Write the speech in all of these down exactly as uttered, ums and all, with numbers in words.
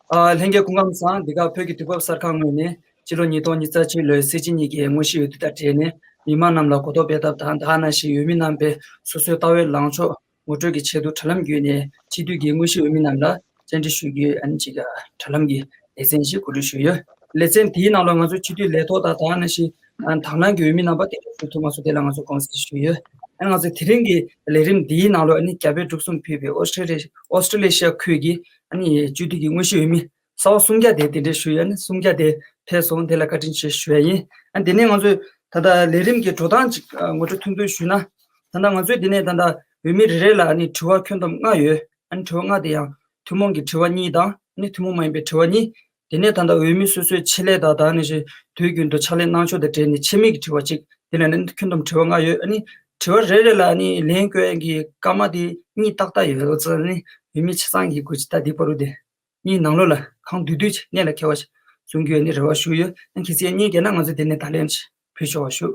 ཨ། ལྷན་རྒྱས་སྐུ་ཁམས་བཟང་། འདི་ག་བོད་ཀྱི་དུས་བབ་གསར་ཁང་ངོས་ནས་སྤྱི་ལོ་ཉིས་སྟོང་ཉི་ཤུ་རྩ་གཅིག་ལོའི་སྲིད་སྤྱི་གཉིས་ཀྱི་དངོས་གཞིའི་འོས་བསྡུ་དང་འབྲེལ་ནས་མི་མང་རྣམས་ལ་གོ་རྟོགས་སྤེལ་ཐབས་དང་། དེ་ག་ནང་བཞིན་འོས་མི་རྣམ་པས་སོ་སོའི་ལྟ་བའི་ལངས་ཕྱོགས་ངོ་སྤྲོད་ཀྱི་ཆེད་དུ་དྲ་ལམ་བརྒྱུད་ནས་སྤྱི་འཐུས་ཀྱི་དངོས་གཞིའི་འོས་མི་རྣམས་ལ་བཅར་འདྲི་ཞུ་རྒྱུའི་ཨ་ནི་ཅིག་དྲ་ལམ་གྱི་ལེ་ཚན་ཞིག་གོ་སྒྲིག་ཞུས་ཡོད། ལེ་ཚན་དེའི་ནང་ལ་ང་ཚོ་སྤྱི་འཐུས་ལས་ཐོག་དང་། དེ་ག་ནང་བཞིན་ཨ་ནི་དང་བླངས་ཀྱི་འོས་མི་རྣམ་པ་དེ་འདྲ་ཞུགས་ཐུབ་མ་སོང་། དེ་ལ་ང་ཚོ་དགོངས་སེལ་ཞུས་ཡོད། ཨ་ནི་ང་ཚོ་དེ་རིང་གི་ལས་རིམ་འདིའི་ནང་ལ་ཨ་ནི་རྒྱ་བལ་འབྲུག་གསུམ་ཕུད་པའི་ཨོ་སི་ཀྲི་ལི་ཨོ་སི་ཀྲི་ལི་ཤ་ཁུལ་གྱི་ཨ་ནི་སྤྱི་འཐུས་ཀྱི་དངོས་གཞིའི་འོས་མི་གསར་པ་སུམ་བརྒྱ་དེ་དེ་འདྲ་ཞུས་ཡོད། ཨ་ནི་སུམ་བརྒྱ་དེ་ཕེབས་སོང་། དེ་ལ་བཀའ་དྲིན་ཆེ་ཞུ་ཡ་ཡིན། ཨ་ནི་དེ་ནས་ང་ཚོས་ད་ལྟ་ལས་རིམ་གྱི་འགྲོ་སྟངས་ཅིག་ཨ་ངོ་སྤྲོད་ཐུང་ཐུང་ཞུས་ན། ད་ལྟ་ང་ཚོས་འདི་ནས་ད་ལྟ་འོས་མི་རེ་རེ་ལ་ཨ་ནི་དྲི་བ་ཁྱོན་བསྡོམས་ལྔ་ཡོད། ཨ་ནི་དྲི་བ་ལྔ་དེ་ཡང་ཐུན་མོང་གི་དྲི་བ་གཉིས་དང་། ཨ་ནི་ཐུན་མོང་མ་ཡིན་པའི་དྲི་བ་གཉིས། དེ་ནས་ད་ལྟ་འོས་མི་སོ་སོའི་ཆེད་ལས་དང་། ད་ནི་ཞིག་དུས་རྒྱུན་དུ་ཕྱག་ལས་གནང་ཕྱོགས་དང་འབྲེལ་ནས་ཆེད་དམིགས་ཀྱི་དྲི་བ་གཅིག་དེ་ལ་ནི་ཁྱོན་བསྡོམས་དྲི་བ་ལྔ་ཡོད། ཨ་ནི་དྲི་བ་རེ་རེ་ལ་ཨ་ནི་ལན་སྐྱོན་གྱི་སྐར་མ་དེ་གཉིས་ཏག་ཏག་ཡོད། ལོ་ཙཱ་ནི་འོས་མི་ཆ་ཚང་གི་དགོས་ཀྱི། ད་འདི་བར་དུ་དེ་གཉིས་ནང་ལོགས་ལ་གང་བསྡུས་བསྡུས་ཅིག་སྔོན་ལ་འཁེལ་བ་ཞིག་གསུང་རྒྱུ་ཡོད་ནི་རེ་བ་ཞུ་ཡོད། ཨ་ནི་གལ་སྲིད་སྔོན་འགལ་ན་ང་ཚོས་དེ་ནས་ད་ལན་ཞིག་ཕུལ་ཆོག་པ་ཞུ།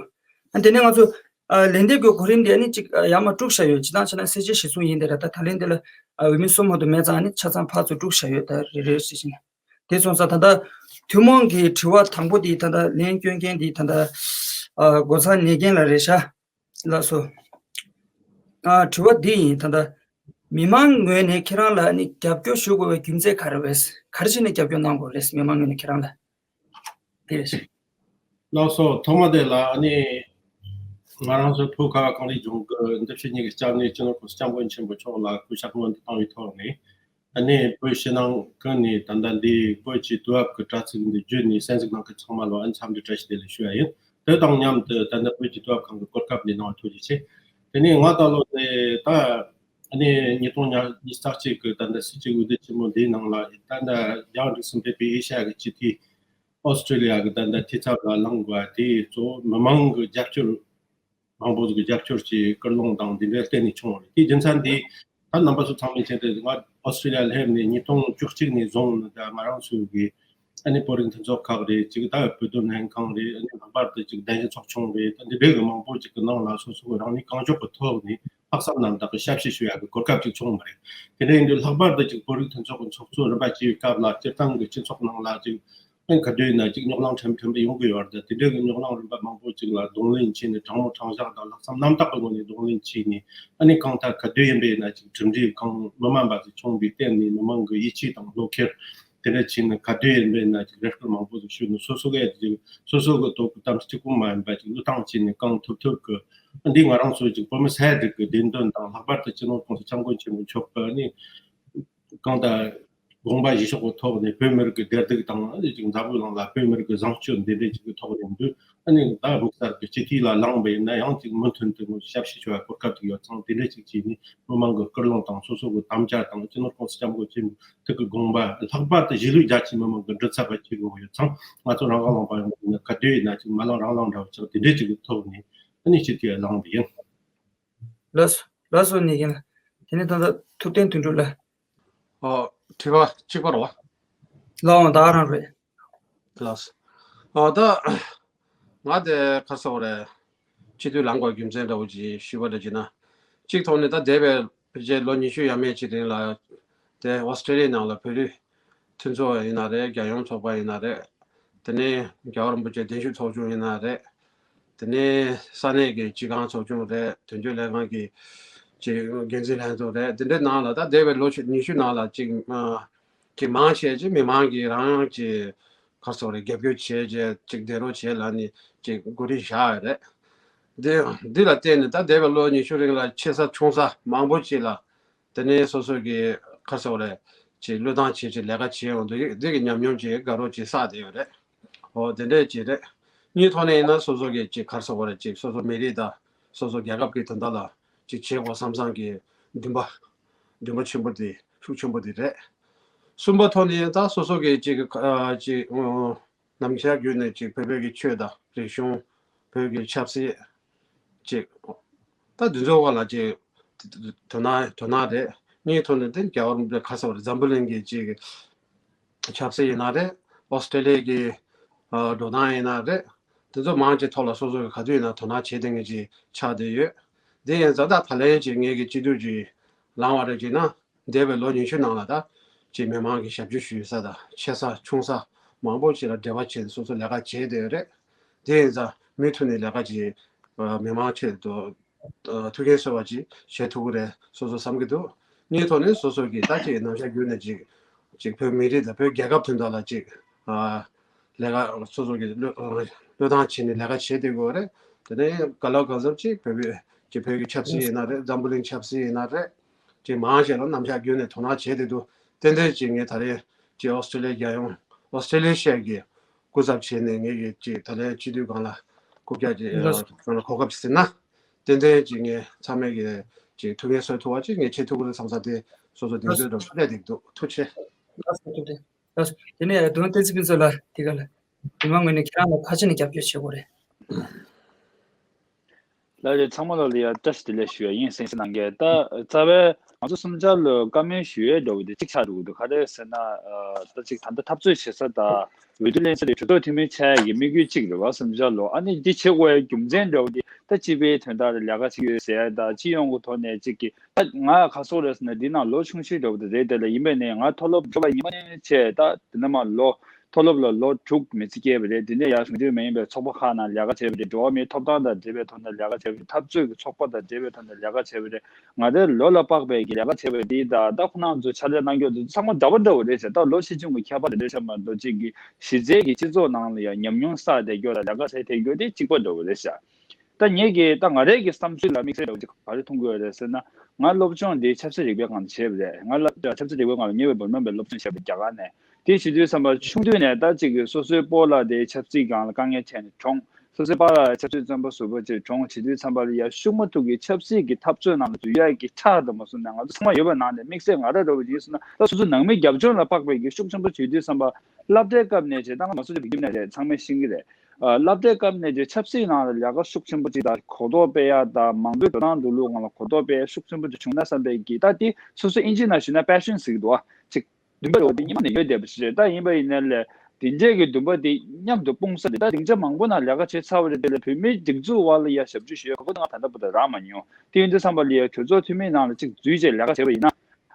ཨ་ནི་དེ་ནས་ང་ཚོ་ཨ་ལན་འདེབས་ཀྱི་གོ་རིམ་དེ་ཨ་ནི་ཅིག་ཨ་ཡར་མར་དཀྲུགས་བཞག་ཡོད། སྤྱིར་བཏང་བྱས་ན་སྲིད་སྤྱི་གཞིར་བཟུང་ཡིན་དེ་ར། ད་ད་ལན་དེ་ལ་ཨ་འོས་མི་གསུམ་མ་གཏོགས་མེད་ཙང་། ཨ་ནི་ཆ་ཚང་ཕར་ཚུར་དཀྲུགས་བཞག་ཡོད། ད་རེ་རེ་བྱས་ནས། དེ་སོང་ཙང་ད་ལྟ་ཐུན་མོང་གི་དྲི་བ་དང་པོ་དེ་ད་ལྟ་ལན་སྐྱོན་མཁན་དེ་ད་ལྟ་ཨ་སྒོ་ཚང་ཉེ་རྒན་ལགས་རེད་ཤག་ལགས་སོ། ཨ་དྲི་བ་འདི་ཡིན། ད་ལྟ་མི་མང་ངོས་ནས་ཁྱེད་རང་ལ་ཨ་ནི་རྒྱབ་སྐྱོར་ཞུ་དགོས་པའི་རྒྱུ་མཚན་ག་རེ་རེད། ག་རེ་བྱས་ནས་རྒྱབ་སྐྱོར་གནང་དགོས་རེད། མི་མང་ངོས་ནས་ཁྱེད་རང་ལ། དེ་རེད། ལགས་སོ། ཐོག་མ་དེ་ལ་ཨ་ནི་ང་རང་ཚོ་བོད་ཁ་བ་གངས་རིའི་ལྗོངས་ཀྱི་འདི་ཕྱི་གཉིས་ཀྱི་སྐྱབས་གནས་སྤྱི་ནོར་༸གོང་ས་༸སྐྱབས་མགོན་ཆེན་པོ་མཆོག་ལ་གུས་ཕྱག་སྔོན་དུ་བཏང་བའི་ཐོག་ནས། ཨ་ནི་བོད་ཕྱི་ནང་ཀུན་ནས་ད་ལྟ་འདི་བོད་ཀྱི་དུས་བབ་ཀྱི་དྲ་ཚིགས་འདི་བརྒྱུད་ནས་གསན་གཟིགས་གནང་མཁན་ཚང་མ་ལ་ཨ་ནི་འཚམས་འདྲི་བཀྲ་ཤིས་བདེ་ལེགས་ཞུ་ཡ་ཡིན། དེ་དང་མཉམ་དུ་ད་ལྟ་བོད་ཀྱི་དུས་བབ་ཁང་གི་གོ་སྐབས་འདི་གནང་བ་ཐུགས་རྗེ་ཆེ། དེ་ནས་ང་ད་ལོ་དེ་ད་ཨ་ནི་ཉིས་སྟོང་ཉི་ཤུ་རྩ་གཅིག་གི་ད་ལྟ་སྲིད་སྤྱི་འོས་བསྡུ་ཆེན་མོ་འདིའི་ནང་ལ་ད་ལྟ་རྒྱལ་བ་འབྲུག་གསུམ་ཕེབས་པའི་ཨེ་ཤ་ཡ་གི་སྤྱི་འཐུས་ཨོ་སི་ཀྲི་ལི་ཡ་གི་ད་ལྟ་འཐུས་ཚབ་ལ་ལངས་དགོས་པ་དེ་གཙོ་བོ་མི་མང་གི་རྒྱབ་སྐྱོར། མང་པོ་ཞིག་གི་རྒྱབ་སྐྱོར་གྱི་སྐུལ་སློང་དང་འདི་འདྲའི་བརྟེན་ནས་བྱུང་བ་རེད། དེའི་རྒྱུ་མཚན་དེ་ད་རྣམ་པ་ཚོ་ཚང་མས་མཁྱེན་ཏེ། ང་ཨོ་སི་ཀྲི་ལི་ཡ་སླེབས་ནས་ཉིས་སྟོང་བཅུ་གཅིག་ནས་བཟུང་ད་ང་རང་ཚོའི་གི་ཨ་ནི་བོད་རིགས་མཐུན་ཚོགས་ཁག་རེད། ཅིག་ད་བོད་དོན་ལྷན་ཁང་རེད། ཨ་ནི་ལྷག་པར་དུ་ཅིག་བདེན་བཞི་ཚོགས་ཆུང་རེད། ད་འདི་འདྲའི་གི་མང་པོ་ཅིག་གི་ནང་ལ་སོ་སོ་གི་རང་ཉིད་གང་མགྱོགས་ཀྱི་ཐོག་ནས་ལྷག་བསམ་རྣམ་དག་གི་ཞབས་ཕྱི་ཞུ་ཡ་གི་གོ་སྐབས་ཅིག་བྱུང་བ་རེད། དེ་འདྲ་ཡིན་དུས་ལྷག་པར་དུ་ཅིག་བོད་རིགས་མཐུན་ཚོགས་ཀྱི་ཚོགས་གཙོ་རིམ་པ་བྱས་པའི་སྐབས་ལ་སྤྱིར་བཏང་གི་སྤྱི་ཚོགས་ནང་ལ་ཅིག་ཨ་ནི་ག་དུས་ཡིན་ན་ཅིག་རྙོག་གླེང་ཕྲན་ཕྲན་པ་ཡོང་གི་ཡོད་རེད། དེ་འདྲའི་གི་རྙོག་གླེང་རིམ་པ་མང་པོ་ཅིག་ལ་གདོང་ལེན་བྱས་ནས། དྲང་མོ་དྲང་བཞག་དང་ལྷག་བསམ་རྣམ་དག་གི་ངོས་ནས་གདོང་ལེན་བྱས་ནས། ཨ་ནི་གང་ལྟར་ག་དུས་ཡིན་པ་ཡིན་ན་ཅིག་གྲུབ་འབྲས་གང་མི་དམན་པ་ཞིག་བྱུང་བའི་སྟེང་ནས་མི་མང་གི་ཡིད་ཆེས་དང་བློ་འཁེལ་དེ་འདྲ་བྱས་ནས། ག་དུས་ཡིན་པ་ཡིན་ན་ཅིག་རེ་སྐུལ་མང་པོ་ཞིག་ཞུས་ནས། སོ་སོ་གི་ཅིག་སོ་སོ་གི་དོ་སྐུ་དམ་གཅིག་པུ་མ་ཡིན་པ་ཅིག་བློས་བཏང་བྱས་ནས། གང་ཐུབ་ཐུབ་གི་འདི་ང་རང་ཚོ་ཅིག་བོད་མི་སེར་སྒྲིག་གི་བདེན་དོན་དང་། ལྷག་པར་དུ་སྤྱི་ནོར་༸གོང་ས་༸སྐྱབས་མགོན་ཆེན་པོ་མཆོག་གི་ཨ་ནི་གང་ལྟར་དགོངས་པ་བཞེས་ཕྱོགས་ཀྱི་ཐོག་ནས། བོད་མི་རིགས་ཀྱི་བདེ་སྡུག་དང་། ཨ་ནི་ཅིག་འཛམ་བུ་གླིང་ལ་བོད་མི་རིགས་ཀྱི་བཟང་སྤྱོད་འདི་འདྲའི་ཅིག་གི་ཐོག་ནས་འདུག་ཨ་ནི་ད་དམིགས་བསལ་གྱི་སྤྱི་འཐུས་ལ་ལངས་པ་ཡིན་ན་ཡང་ཅིག་མུ་མཐུད་དུ་ཞབས་ཕྱི་ཞུ་བའི་གོ་སྐབས་ཅིག་ཡོད་ཙང་། དེ་འདྲ་ཅིག་བྱས་ནས་མི་མང་གི་སྐུལ་སློང་དང་། སོ་སོ་གི་དམ་བཅའ་དང་། སྤྱི་ནོར་༸གོང་ས་༸སྐྱབས་མགོན་ཆེན་པོ་ཐུགས་ཀྱི་དགོངས་པ། ལྷག་པར་དུ་གཞིས་ལུས་རྒྱ་ཆེའི་མི་མང་གི་མགྲིན་ཚབ་པ་བྱེད་དགོས་ཡོད་ཙང་། ང་ཚོ་རང་དབང་ལུང་པ་ཡོངས་ནས་ག་དུས་ཡིན་ན་ཅིག་མ་ལངས་རང་ལངས་འདྲ་བོ་ཅིག་དེ་འདྲའི་ཅིག་གི་ཐོག་ནས་ཨ་ནི་སྤྱི་འཐུས་ལངས་པ་ཡིན། ལགས་སོ། ལགས་སོ། ཉེ་རྒན་ལགས། དེ་ནས་ད་ལྟ་ཐུབ་བསྟན་དོན་གྲུབ་ལགས། ཨོ། དྲི་བ་གཅིག་པ་རེད་བ། ལགས་འོང་། ད་རང་རེད། ལགས་སོ། ཨོ། ད་ང་དེ་ག་རེ་ཟེར་དགོས་རེད། སྤྱི་འཐུས་ལངས་དགོས་རྒྱུ་མཚན་འདྲ་བོ་ཅིག་ཞུས་པ་འདྲ་བྱས་ན། གཅིག་ཐོག་ནས་ད་འདས་པའི་ཕལ་ཆེར་ལོ་ཉི་ཤུ་ཡས་མས་ཅིག་རིང་ལ་དེ་ཨོ་སི་ཀྲི་ལི་ཡའི་ནང་ལ་བོད་རིགས་མཐུན་ཚོགས་ཡིན་ན་རེད། རྒྱལ་ཡོངས་ཚོགས་པ་ཡིན་ན་རེད། དེ་ནས་རྒྱལ་བ་རིན་པོ་ཆེ་གདན་ཞུ་ཚོགས་ཆུང་ཡིན་ན་རེད། དེ་ནས་ས་གནས་ཀྱི་སྤྱི་ཁང་ཚོགས་ཆུང་རེད། དོན་གཅོད་ལྷན་ཁང་གི་ཅིག་འགན་འཛིན་ལྷན་ཚོགས་རེད། དེ་འདྲའི་ནང་ལ་ད་འདས་པའི་ལོ་ཉི་ཤུ་ནང་ལ་ཅིག་ཨ་ཅིག་མང་ཆེ་ཅིག་མི་མང་གིས་རང་ཅིག་ག་རེ་ཟེར་དགོས་རེད། རྒྱབ་སྐྱོར་བྱས་བྱས་ཅིག་བསྡད་རོགས་བྱས་ལབ་ནས་ཅིག་གོ་སྒྲིག་བཞག་ཡོད་རེད། འདི་འདི་ལ་བརྟེན་ནས་ད་འདས་པའི་ལོ་ཉི་ཤུ་རིང་ལ་ཆེ་ས་ཆུང་ས་མང་པོ་ཅིག་ལ། དེ་ནས་སོ་སོ་གི་ག་རེ་ཟེར་དགོས་རེད། ཅིག་བློས་བཏང་བྱས་ཅིག་ལས་ཀ་བྱས་ཡོང་དུས། འདི་གི་ཉམས་མྱོང་ཅིག་དགའ་རབ་ཅིག་བསགས་བསྡད་ཡོད་རེད། འོ། དེ་འདྲས་ཅིག་རེད། གཉིས་ཐོག་ནས་ཡིན་ན་སོ་སོ་གི་ཅིག་ག་རེ་ཟེར་དགོས་རེད། ཅིག་སོ་སོ་མི་རིགས་དང་སོ་སོ་རྒྱལ་ཁབ་ཀྱི་དོན་དག་ལ་ཅིག་བྱེད་དགོས་བསམ་བསམ་གྱི་འདུན་པ། འདུན་པ་ཆེན་པོ་དེ། ཤུགས་ཆེན་པོ་དེ་རེད། གསུམ་པ་ཐོག་ནས་ཡིན་ན་ད་སོ་སོ་གི་ཅིག་ཨ་ཅིག་ཨོ། ནམ་མཁའ་བརྒྱུད་ནས་ཅིག་བོད་བོད་ཀྱི་ཆོས་དང་རིག་གཞུང་། བོད་ཀྱི་ཆབ་སྲིད་ཅིག་ད་འདི་ཚོའི་སྐོར་ལ་ཅིག་དོ་སྣང་དོ་སྣང་རེད། གཉིས་ཐོག་ནས་དེ་རྒྱལ་བ་རིན་པོ་ཆེ་ག་རེ་ཟེར་དགོས་རེད། འཛམ་བུ་གླིང་གི་ཅིག་ཆབ་སྲིད་ཡིན་ན་རེད། ཨོ་སི་ཀྲི་ལི་ཡའི་གི་ཨ་འགྲོ་སྟངས་ཡིན་ན་རེད། དེ་ཚོ་མང་ཆེ་ཐོག་ལ་སོ་སོ་གི་ག་དུས་ཡིན་ན་དོ་སྣང་བྱེད་བསྡད་མཁན་ཅིག་ཆགས་བསྡད་ཡོད། དེ་ཡིན་ཙང་ད་ད་ལན་ཅིག་ངེད་ཀྱི་སྤྱི་འཐུས་ཅིག་ལངས་པ་རེད་ཅེ་ན། འདས་པའི་ལོ་ཉི་ཤུ་ནང་ལ་ད་ ཅིག་མི་མང་གི་ཞབས་ཕྱི་ཞུ་ས་དང་ཆེ་ས་ཆུང་ས་མང་པོ་ཅིག་ལ་འབྲེལ་བ་བྱས་ནས་སོ་སོ་ལས་ཀ་བྱས་བསྡད་ཡོད་རེད། དེ་ཡིན་ཙང་མུ་མཐུད་ནས་ལས་ཀ་ཅིག་མི་མང་ཆེད་དུ་ཐུགས་འགན་གསོས་པ་ཅིག་བྱེད་ཐུབ་ཀྱི་རེད་སོ་སོ་བསམ་གྱི་འདུག་གཉིས་ཐོག་ནས་སོ་སོ་གིས་ད་ཅིག་ནམ་ཞག་རྒྱུན་ནས་ཅིག་ཅིག་བོད་མི་རིགས་དང་བོད་རྒྱལ་ཁབ་དོན་དག་ལ་ཅིག་ལས་ཀ་སོ་སོ་གིས་བློས་བློས་བཏང་བྱས་ནས་ལས་ཀ་བྱེད་བསྡད་ཀྱི་ཡོད་རེད། དེ་ནས་ག་ལ་གང་འཚམ་ཅིག་བོད་བོད་ཀྱི་ཆབ་སྲིད་ཡིན་ན་རེད། འཛམ་བུ་གླིང་ཆབ་སྲིད་ཡིན་ན་རེད། ཅིག་མང་ཆེ་ལ་ནམ་ཞག་རྒྱུན་ནས་དོ་སྣང་བྱས་བསྡད་འདུག་ཏན་ཏན་ཅིག་ངས་ད་རེས་ཅིག་ཨོ་སི་ཀྲི་ལི་ཡ་རྒྱལ་ཡོངས་ཨོ་སི་ཀྲི་ལི་ཤ་གི་སྐུ་ཚབ་བྱས་ནས་ངེད་ཀྱི་ཅིག་ད་ལན་སྤྱི་འཐུས་སྒང་ལ་རྐུབ་བཀྱག་ཅིག་ལགས་སོ། སྒང་ལ་གོ་སྐབས་ཟིན་ན་ཏན་ཏན་ཅིག་ངས་ཚང་མས་ཀྱི་ཅིག་ཐུགས་འགན་གསོ་ཐུབ་པ་ཅིག་ངས་བྱེད་ཐུབ་ཀྱི་རེད་བསམ་ས་དེ་སོ་སོ་གདེང་ལགས་སོ། ཚོད་འདྲ་སླེབས་བསྡད་འདུག་ཐུགས་རྗེ་ཆེ། ལགས་སོ། ཐུགས་རྗེ་ཆེ། ལགས་སོ། དེ་ནས་རྡོ་སྒྲུབ་བསྟན་འཛིན་ཕུན་ཚོགས་ལགས་དེ་ག་ལ་མི་མང་ངོས་ནས་ཁྱེད་རང་ལ་ག་ཅི་ནས་རྒྱབ་སྐྱོར་བྱེད་དགོས་རེད། ལགས་རེད། ཚང་མ་ལ་ལ་ཡ་བཀྲ་ཤིས་བདེ་ལེགས་ཞུ་ཡ་ཡིན། གསན་གཟིགས་གནང་མཁན་ད་རྩ་བའི་ང་ཚོ་གསུམ་ཆར་ལ་བཀའ་མོལ་ཞུ་ཡས་འདྲ་བོ་དེ་གཅིག་ཆགས་འགྲོ་གི་འདུག་ག་རེ་ཟེར་ན་ད་ཅིག་ད་ལྟ་འཐབ་རྩོད་བྱེད་ས་དང་འོས་བསྡུ་ལེན་ས་དེ་གྲོས་ཚོགས་འཐུས་མི་ཆགས་ཡ་གི་དམིགས་ཡུལ་གཅིག་རེད་བ། གསུམ་ཆར་ལ་ཨ་ནི་འདི་བྱེད་དགོས་ཡ་རྒྱུ་མཚན་འདྲ་བོ་དེ་ད་སྤྱི་པའི་དོན་དག་ལ་ལས་ཀ་བྱེད་ཡོད་ཟེར་ཡ་ད་སྤྱི་ཡོངས་ཀྱི་ཐོག་ནས་ཅིག་གི་ད་ང་ག་སོག་རེད་ཟེར་ན་འདི་ནང་ལོ་ཆུང་ཤོས་འདྲ་བོ་དེ་རེད། དེ་ལ་ཡིན་པས་ནས་ང་མཐོ་སློབ་འགྲོ་བ་ཉི་མ་ནས་བྱས་ད་དེ་ནས་མ་ལོ་མཐོ་སློབ་ལ་ལོ་དྲུག་མི་ཚེ་སྐྱེལ་བ་རེད། དེ་ནས་ཡར་གཞུང་འབྲེལ་མ་ཡིན་པའི་ཚོགས་པ་ཁག་ནང་ལས་ཀ་བྱས་པ་རེད། འགྲོ་བ་མིའི་ཐོབ་ཐང་དང་འབྲེལ་བའི་ཐོག་ནས་ལས་ཀ་བྱས་པ་རེད། འཐབ་རྩོད་ཀྱི་ཚོགས་པ་དང་འབྲེལ་བའི་ཐོག་ནས་ལས་ཀ་བྱས་པ་རེད། ང་ཚོའི་ལོ་ལ་དཔག་པའི་གི་ལས་ཀ་བྱས་པ་རེད། དེ་ད་ད་ཁོ་རང་ཚོ་ཕྱག་ལས་གནང་རྒྱུ་དེ་ཚང་མ་འདྲ་པོ་འདྲ་པོ་རེད་ཟེར། ད་ལོ་ཆེ་ཆུང་གི་ཁྱད་པར་དེ་འདྲ་ཆགས་མ་གཏོགས་གཅིག་གི་གཞི་རྩའི་གི་སྤྱི་ཚོགས་ནང་ལ་ཡང་ཉམས་མྱོང་བསགས་བསྡད་རྒྱུ་དང་ལས་ཀ་བྱས་བསྡད་རྒྱུ་དེ་གཅིག་པ་འདྲ་པོ་རེད་ཤག་ད་ངེད་ཀྱི་ད་ང་རའི་གི་བསམ་ཚུལ་ལ་དམིགས་བསལ་འདྲ་བོ་ཅིག་ག་རེ་མཐོང་གི་ཡོད་རེད་ཟེར་ན། ང་སློབ་སྦྱོང་འདི་ཆབ་སྲིད་རིག་པའི་སྒང་ནས་བྱས་པ་རེད། ང་ལ་ཆབ་སྲིད་རིག་པའི་སྒང་ལ་ཉེ་བའི་བར་མ་བའི་སློབ་སྦྱོང་བྱས་པ་རྒྱ་གར་ནས། དེ་བྱེད་དུས་ཙམ་པ་ཆུང་དུས་ནས་ད་ཅིག་གི་སོ་སོའི་སྤོ་ལགས་དེ་ཆབ་སྲིད་སྒང་ལ་དཀའ་ངལ་འཕྲད་ནས་གྲོངས། སོ་སོའི་པཱ་ལགས་ཆབ་སྲིད་བཙོན་པ་ཟུར་པ་ཅིག་གྲོངས། བྱེད་དུས་ཙམ་པ་ལ་ཡ་ཤུགས་མ་ཐུག་གི་ཆབ་སྲིད་ཀྱི་འཐབ་རྩོད་ནང་ལ་འཛུལ་ཡག་གི་ཆགས་དང་མ་སོང་ནས་ང་ཚོ་ཚང་མ་ཡོད་པ་ནང་ནས་དམིགས་བསལ་ང་རང་འདྲ་བོ་ཡིན་ཟེར་ན་ད་སོ་སོ་ནང་མི་རྒྱབ་ལྗོངས་ལ་དཔག་པའི་གི་ཤུགས་ཆེན་པོ་བྱེད་དུས་ཙམ་པ་སློབ་གྲྭའི་སྐབས་ནས་བྱས་ད་ང་མ་སོ་ཅིག་རིག་གཞུང་ནས་རེད། ཚང་མས་ཤེས་ཀྱི་རེད། ཨ་སློབ་གྲྭའི་སྐབས་ནས་ཀྱི་ཆབ་སྲིད་ནང་ལ་ལས་ཀ་ཤུགས་ཆེན་པོ་ཅིག་དང་གོ་རྟོགས་སྤེལ་ཡ་དང་མང་གཙོའི་འགྲོ་སྟངས་འགྲོ་ལུགས་སྒང་ལ་གོ་རྟོགས་སྤེལ་ཡ་ཤུགས་ཆེན་པོ་ཅིག་བྱུང་ན་བསམ་པའི་གི་ད་དེ་སོ་སོ་ཨིན་ཇི་ནང་ཞུས་ན་པེ་ཤོན་ཟེར་གི་འདུག་བ། ཅིག་འདུན་པ་རེད་བ། དེ་སྔོན་ནས་ཡོད་བསྡད་པ་ཞིག་རེད། ད་ཡིན་པ་ཡིན་ནའི་ལས་དེ་འདྲས་ཀྱི་འདུན་པ་དེ་མཉམ་དུ་སྤུངས་ས་རེད། ད་སྡིངས་ཆ་མང་པོ་ནང་ལས་ཀ་བྱས་ཚར་བ་རེད། དེ་ལས་བོད་མིའི་སྒྲིག་འཛུགས་བར་ལ་ཡ་ཞབས་ཕྱི་ཞུ་ཡ་གོ་སྐབས་ང་ད་ལྟ་བར་དུ་རག་མ་མྱོང་། དེ་ཡིན་དུས་ཙམ་པ་ལ་ཡ་གྲོས་ཚོགས་འཐུས་མི་ནང་ལ་ཅིག་འཛུལ་བྱས་ལས་ཀ་བྱས་པ་ཡིན་ན།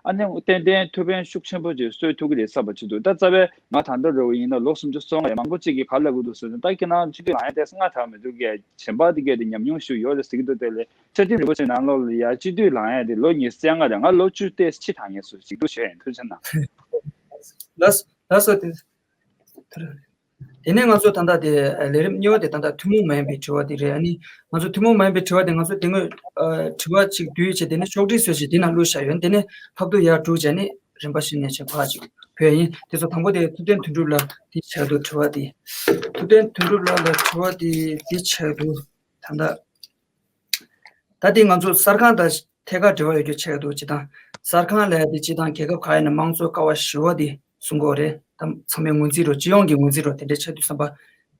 ཨ་ནི་ཏན་ཏན་ཐུགས་ཕན་ཤུགས་ཆེན་པོ་ཅིག་གསོས་ཐུབ་ཀྱི་རེད་བསམ་པ་ཅིག་འདུག་ད་རྩ་བའི་ང་ད་ལྟ་རེ་བ་ཡིན་ན་ལོ་སུམ་ཅུ་སོ་ལྔ་ཡ་མང་པོ་ཅིག་གིས་ག་ལབ་གི་འདུག་ཟེར་ན། ད་ཁྱེད་རང་སྤྱི་འཐུས་ལངས་ཡ་ཏོག་ཙམ་སྔ་དྲགས་མི་འདུག་གས། གཞན་པ་དེ་གས་དེ་ཉམས་མྱོང་ཞིག་ཡོད་རེད་ཟེར་གྱི་འདུག་དེ་ལས་ཆ་འཕྲིན་རིན་པོ་ཆེ་ནང་ལོགས་ལ་ཡ་སྤྱི་འཐུས་ལངས་ཡ་དེ་ལོ་ཉི་ཤུ་རྩ་ལྔ་རེད། ང་ལོ་བཅུ་ཏོག་ཙམ་ཕྱི་དྲགས་ངེས་སུ་ཞིག་འདུག་བྱས་ཡིན། ཐུགས་རྗེ་གནང་། ལགས་ལགས་སོ། དེ་དེ་ནས་ང་ཚོ་ད་ལྟ་དེ་ལས་རིམ་གཉིས་པ་དེ་ད་ལྟ་ཐུན་མོང་མ་ཡིན་པའི་དྲི་བ་དེ་རེད། ཨ་ནི་ང་ཚོ་ཐུན་མོང་མ་ཡིན་པའི་དྲི་བ་དེ་ང་ཚོ་དེ་སྔོན་དྲི་བ་གཅིག་བསྡུས་བྱས་དེ་ནས་ཕྱོགས་སྒྲིག་བཟོས་བྱས་དེ་ནང་བླུགས་བཞག་ཡོད། དེ་ནས་ལྷག་ཏུ་ཡར་དྲུག་བྱས་ནས་རིམ་པ་བཞིན་ནས་བྱས་ཕར་ཅིག་བོས་ཡིན། དེ་ཚོ་དང་པོ་དེ་ཐུབ་བསྟན་དོན་གྲུབ་ལགས་དེ་ཆགས་འདུག་དྲི་བ་དེ། ཐུབ་བསྟན་དོན་གྲུབ་ལགས་ལ་དྲི་བ་དེ་དེ་ཆགས་འདུག་ད་ལྟ། ད་དེ་ང་ཚོ་གསར་ཁང་དང་ཐད་ཀར་འབྲེལ་བ་ཡོད་རྒྱུ་ཆགས་འདུག་སྤྱིར་བཏང་གསར་ཁང་ལབ་ཡ་དེ་སྤྱིར་བཏང་རྒྱལ་ཁབ་ཁག་ཡིན་ན་དམངས་གཙོའི་ཀ་བ་བཞི་པ་དེ་གསུང་གི་ཡོད་རེད། ད་ཚང་མའི་ངོས་འཛིན་རོ། སྤྱི་ཡོངས་ཀྱི་ངོས་འཛིན་རོ། དེ་འདྲའི་ཆགས་དུས་ཙམ་པ་